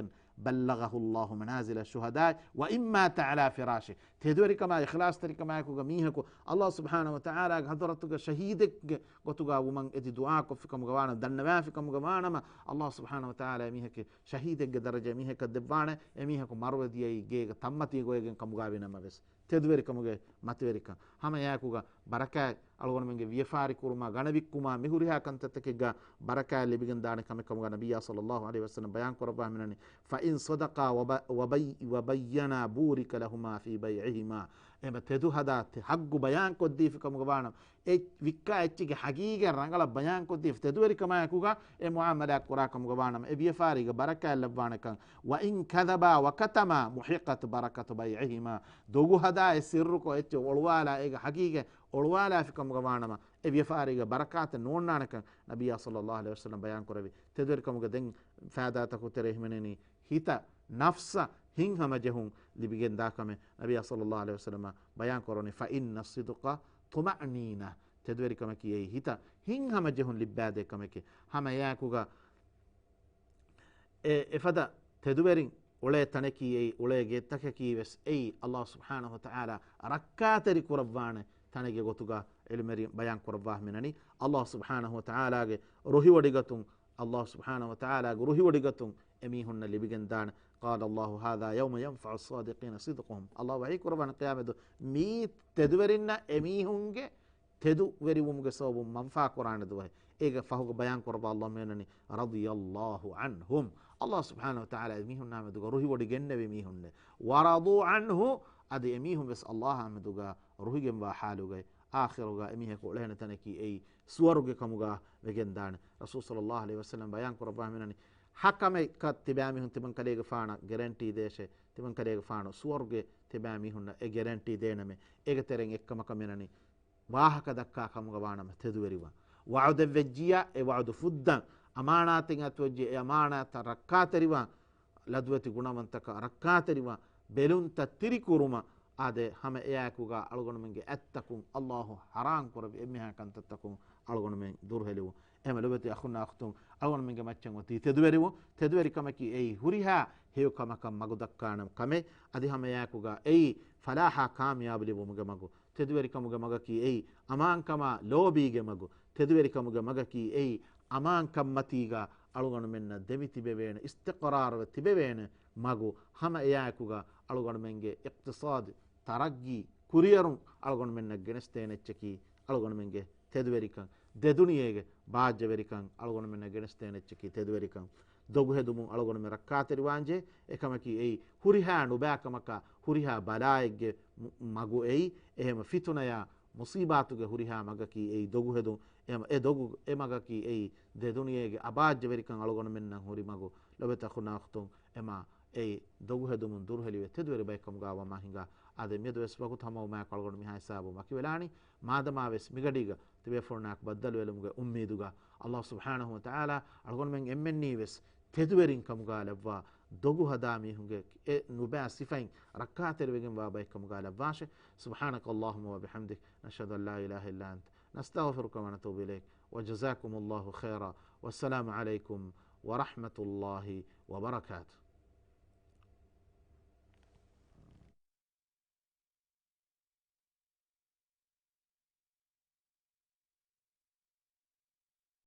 بلغه الله منازل الشهداء وإن مات على فراشه. ތެދުވެރިކަމާ އިޚްލާޞްތެރިކަމާއެކުގަ މީހަކު ﷲ ސުބްޙާނަހޫ ވަތަޢާލާގެ ޙަޟްރަތުގަ ޝަހީދެއްގެ ގޮތުގަ ވުމަށް އެދި ދުޢާކޮށްފިކަމުގަ ވާނަމަ، ދަންނަވާފިކަމުގަ ވާނަމަ، ﷲ ސުބްޙާނަހޫ ވަތަޢާލާ އެމީހަކީ ޝަހީދެއްގެ ދަރަޖަ އެމީހަކަށް ދެއްވާނެ، އެމީހަކު މަރުވެ ދިޔައީ ގޭގަ ތައްމަތީ ގޮވައިގެން ކަމުގަ ވިނަމަވެސް. ތެދުވެރިކަމުގެ މަތިވެރިކަން. ހަމައެއާއެކުގަ ބަރަކާތް އަޅުގަނޑުމެންގެ ވިޔަފާރި ކުރުމާ، ގަނެ ވިއްކުމާ، މި ހުރިހާ ކަންތައްތަކެއްގަ ބަރަކާތް ލިބިގެން ދާނެ ކަމެއް ކަމުގަ ނަބިއްޔާ ޞައްލައްލާހު ޢަލައިހި ވަސައްލަމަ ބަޔާން ކުރައްވާ ހަމަނަނީ، فإن صدقا وب-، وبي-، وبينا بورك لهما في بيعهما. އެހެން ތެދު ހަދާ ތެ-، ޙައްޤު ބަޔާން ކޮށްދީފި ކަމުގަ ވާނަމަ، އެ ވިއްކާ އެއްޗެއްގެ ޙަޤީޤަތް ރަނގަޅަށް ބަޔާންކޮށްދީފަ ތެދުވެރިކަމާއެކުގަ އެ މުޢާމަލާތް ކުރާ ކަމުގަ ވާނަމަ، އެ ވިޔަފާރީގަ ބަރަކާތް ލައްވާނެކަން. وإن كذبا وكتما محقت بركة بيعهما. ދޮގު ހަދާ އެ ސިއްރުކޮށް އެއްޗެއް އޮޅުވާލާ އޭގެ ޙަޤީޤަތް އޮޅުވާލާފި ކަމުގަ ވާނަމަ، އެ ވިޔަފާރީގަ ބަރަކާތެއް ނޯންނާނެކަން ނަބިއްޔާ ޞައްލައްލާހު ޢަލައިހި ވަސައްލަމަ ބަޔާން ކުރެއްވި. ތެދުވެރިކަމުގެ ދެން ފައިދާތަކު ތެރޭ ހިމެނެނީ ހިތަށް، ނަފްސަށް ހިތްހަމަޖެހުން ލިބިގެންދާ ކަމެއް ނަބިއްޔާ ޞައްލައްލާހު ޢަލައިހި ވަސައްލަމަ ބަޔާން ކުރައްވަނީ، فإن الصدق طمأنينة، ތެދުވެރިކަމަކީ އެއީ ހިތަށް ހިތްހަމަޖެހުން ލިއްބާދޭ ކަމެކޭ. ހަމައެއާއެކުގަ އެ އެފަދަ ތެދުވެރިން އުޅޭ ތަނަކީ އެއީ، އުޅޭ ގެތަކަކީ ވެސް އެއީ، ﷲ ސުބްޙާނަހޫ ވަތަޢާލާ ރައްކާތެރި ކުރައްވާނެ ތަނެއްގެ ގޮތުގަ ޢިލްމުވެރިން ބަޔާން ކުރައްވާ މިނަނީ. ﷲ ސުބްޙާނަހޫ ވަތަޢާލާގެ ރުހިވޮޑިގަތުން، ﷲ ސުބްޙާނަހޫ ވަތަޢާލާގެ ރުހިވޮޑިގަތުން އެމީހުންނަށް ލިބިގެންދާނެ. قال الله هذا يوم ينفع الصادقين صدقهم. ﷲ ވަޙީ ކުރައްވާނެ ޤިޔާމަތް ދުވަހު މި ތެދުވެރިންނަށް އެމީހުންގެ ތެދުވެރިވުމުގެ ސަބަބުން މަންފާ ކުރާނެ ދުވަހެއް. އޭގެ ފަހުގަ ބަޔާން ކުރައްވާ ﷲ މިނަނީ، رضي الله عنهم. ﷲ ސުބްޙާނަހޫ ވަތަޢާލާ އެމީހުންނާ މެދުގަ ރުހިވޮޑިގެންނެވި މީހުންނޭ. ورضوا عنه، އަދި އެމީހުން ވެސް ﷲ އާ މެދުގަ ރުހިގެންވާ ޙާލުގައި، އާޚިރުގަ އެމީހަކު އުޅެހެން ތަނަކީ އެއީ ސުވަރުގެ ކަމުގަ ވެގެންދާނެ. ރަސޫލު ޞައްލައްލާހު ޢަލައިހި ވަސައްލަމް ބަޔާން ކުރައްވާ މިނަނީ، ހަ ކަމެއް ތިބާމީހުން ތިމަން ކަލޭގެފާނަށް ގެރެންޓީ ދޭށޭ، ތިމަން ކަލޭގެފާނު ސުވަރުގެ ތިބާމީހުންނަށް އެ ގެރެންޓީ ދޭނަމޭ. އޭގެ ތެރެއިން އެއްކަމަކަށް މިނަނީ، ވާހަކަ ދައްކާ ކަމުގަ ވާނަމަ ތެދުވެރިވާ. ވަޢުދެއްވެއްޖިޔާ އެ ވަޢުދު ފުއްދަން، އަމާނާތެއް އަތުވެއްޖެ އެ އަމާނާތަށް ރައްކާތެރިވާން، ލަދުވެތި ގުނަވަންތަކަށް ރައްކާތެރިވާން، ބެލުންތައް ތިރިކުރުމަށް އާދެ، ހަމަ އެއާއެކުގަ އަޅުގަނޑުމެންގެ އަތްތަކުން ﷲ ޙަރާން ކުރެއްވި އެންމެހާ ކަންތައްތަކުން އަޅުގަނޑުމެން ދުރުހެލިވުން. އެހެން ލޮބުވެތި އަޚުންނާ އުޚްތުން، އަޅުގަނޑުމެންގެ މައްޗަށް އޮތީ ތެދުވެރިވުން. ތެދުވެރިކަމަކީ އެއީ ހުރިހާ ހެޔޮ ކަމަކަށް މަގު ދައްކާނެ ކަމެއް. އަދި ހަމައެއާއެކުގަ އެއީ ފަލާޙާ ކާމިޔާބު ލިބުމުގެ މަގު. ތެދުވެރިކަމުގެ މަގަކީ އެއީ އަމާންކަމާ ލޯބީގެ މަގު. ތެދުވެރިކަމުގެ މަގަކީ އެއީ އަމާންކަންމަތީގަ އަޅުގަނޑުމެންނަށް ދެމި ތިބެވޭނެ، އިސްތިޤްރާރުވެ ތިބެވޭނެ މަގު. ހަމަ އެއާއެކުގަ އަޅުގަނޑުމެންގެ އިޤްތިޞާދު ތަރައްގީ ކުރިއެރުން އަޅުގަނޑުމެންނަށް ގެނެސްދޭނެ އެއްޗަކީ އަޅުގަނޑުމެންގެ ތެދުވެރިކަން. ދެދުނިޔޭގެ ބާއްޖަވެރިކަން އަޅުގަނޑުމެންނަށް ގެނެސްދޭނެ އެއްޗަކީ ތެދުވެރިކަން. ދޮގުހެދުމުން އަޅުގަނޑުމެން ރައްކާތެރިވާންޖެހޭ. އެކަމަކީ އެއީ ހުރިހާ ނުބައިކަމަކާ ހުރިހާ ބަލާއެއްގެ މު-، މަގު އެއީ. އެހެން ފިތުނަޔާ މުޞީބާތުގެ ހުރިހާ މަގަކީ އެއީ ދޮގުހެދުން. އެ، އެ ދޮގު، އެ މަގަކީ އެއީ ދެދުނިޔޭގެ އަބާއްޖަވެރިކަން އަޅުގަނޑުމެންނަށް ހުރި މަގު. ލޮބުވެތި އަޚުންނާ އުޚްތުން، އެމާ އެއީ ދޮގުހެދުމުން ދުރުހެލިވެ ތެދުވެރި ބައެއްކަމުގަ ވަމާ ހިނގާ. އާދެ، މިއަދުވެސް ވަގުތު ހަމަވުމާއެކު އަޅުގަނޑު މިހާ ހިސާބު ވަކިވެލާނީ. މާދަމާވެސް މިގަޑީގަ ތިބޭފުޅުންނާއެކު ބައްދަލުވެލުމުގެ އުއްމީދުގަ، ﷲ ސުބްޙާނަހޫ ވަތަޢާލާ އަޅުގަނޑުމެން އެންމެންނީވެސް ތެދުވެރިން ކަމުގަ ލައްވާ، ދޮގު ހަދާ މީހުންގެ އެ ނުބައި ސިފައިން ރައްކާތެރިވެގެންވާ ބައެއްކަމުގަ ލައްވާށޭ. سبحانك اللهم وبحمدك، نشهد أن لا إله إلا أنت، نستغفرك ونتوب إليك، وجزاكم الله خيرا، والسلام عليكم ورحمة الله وبركاته.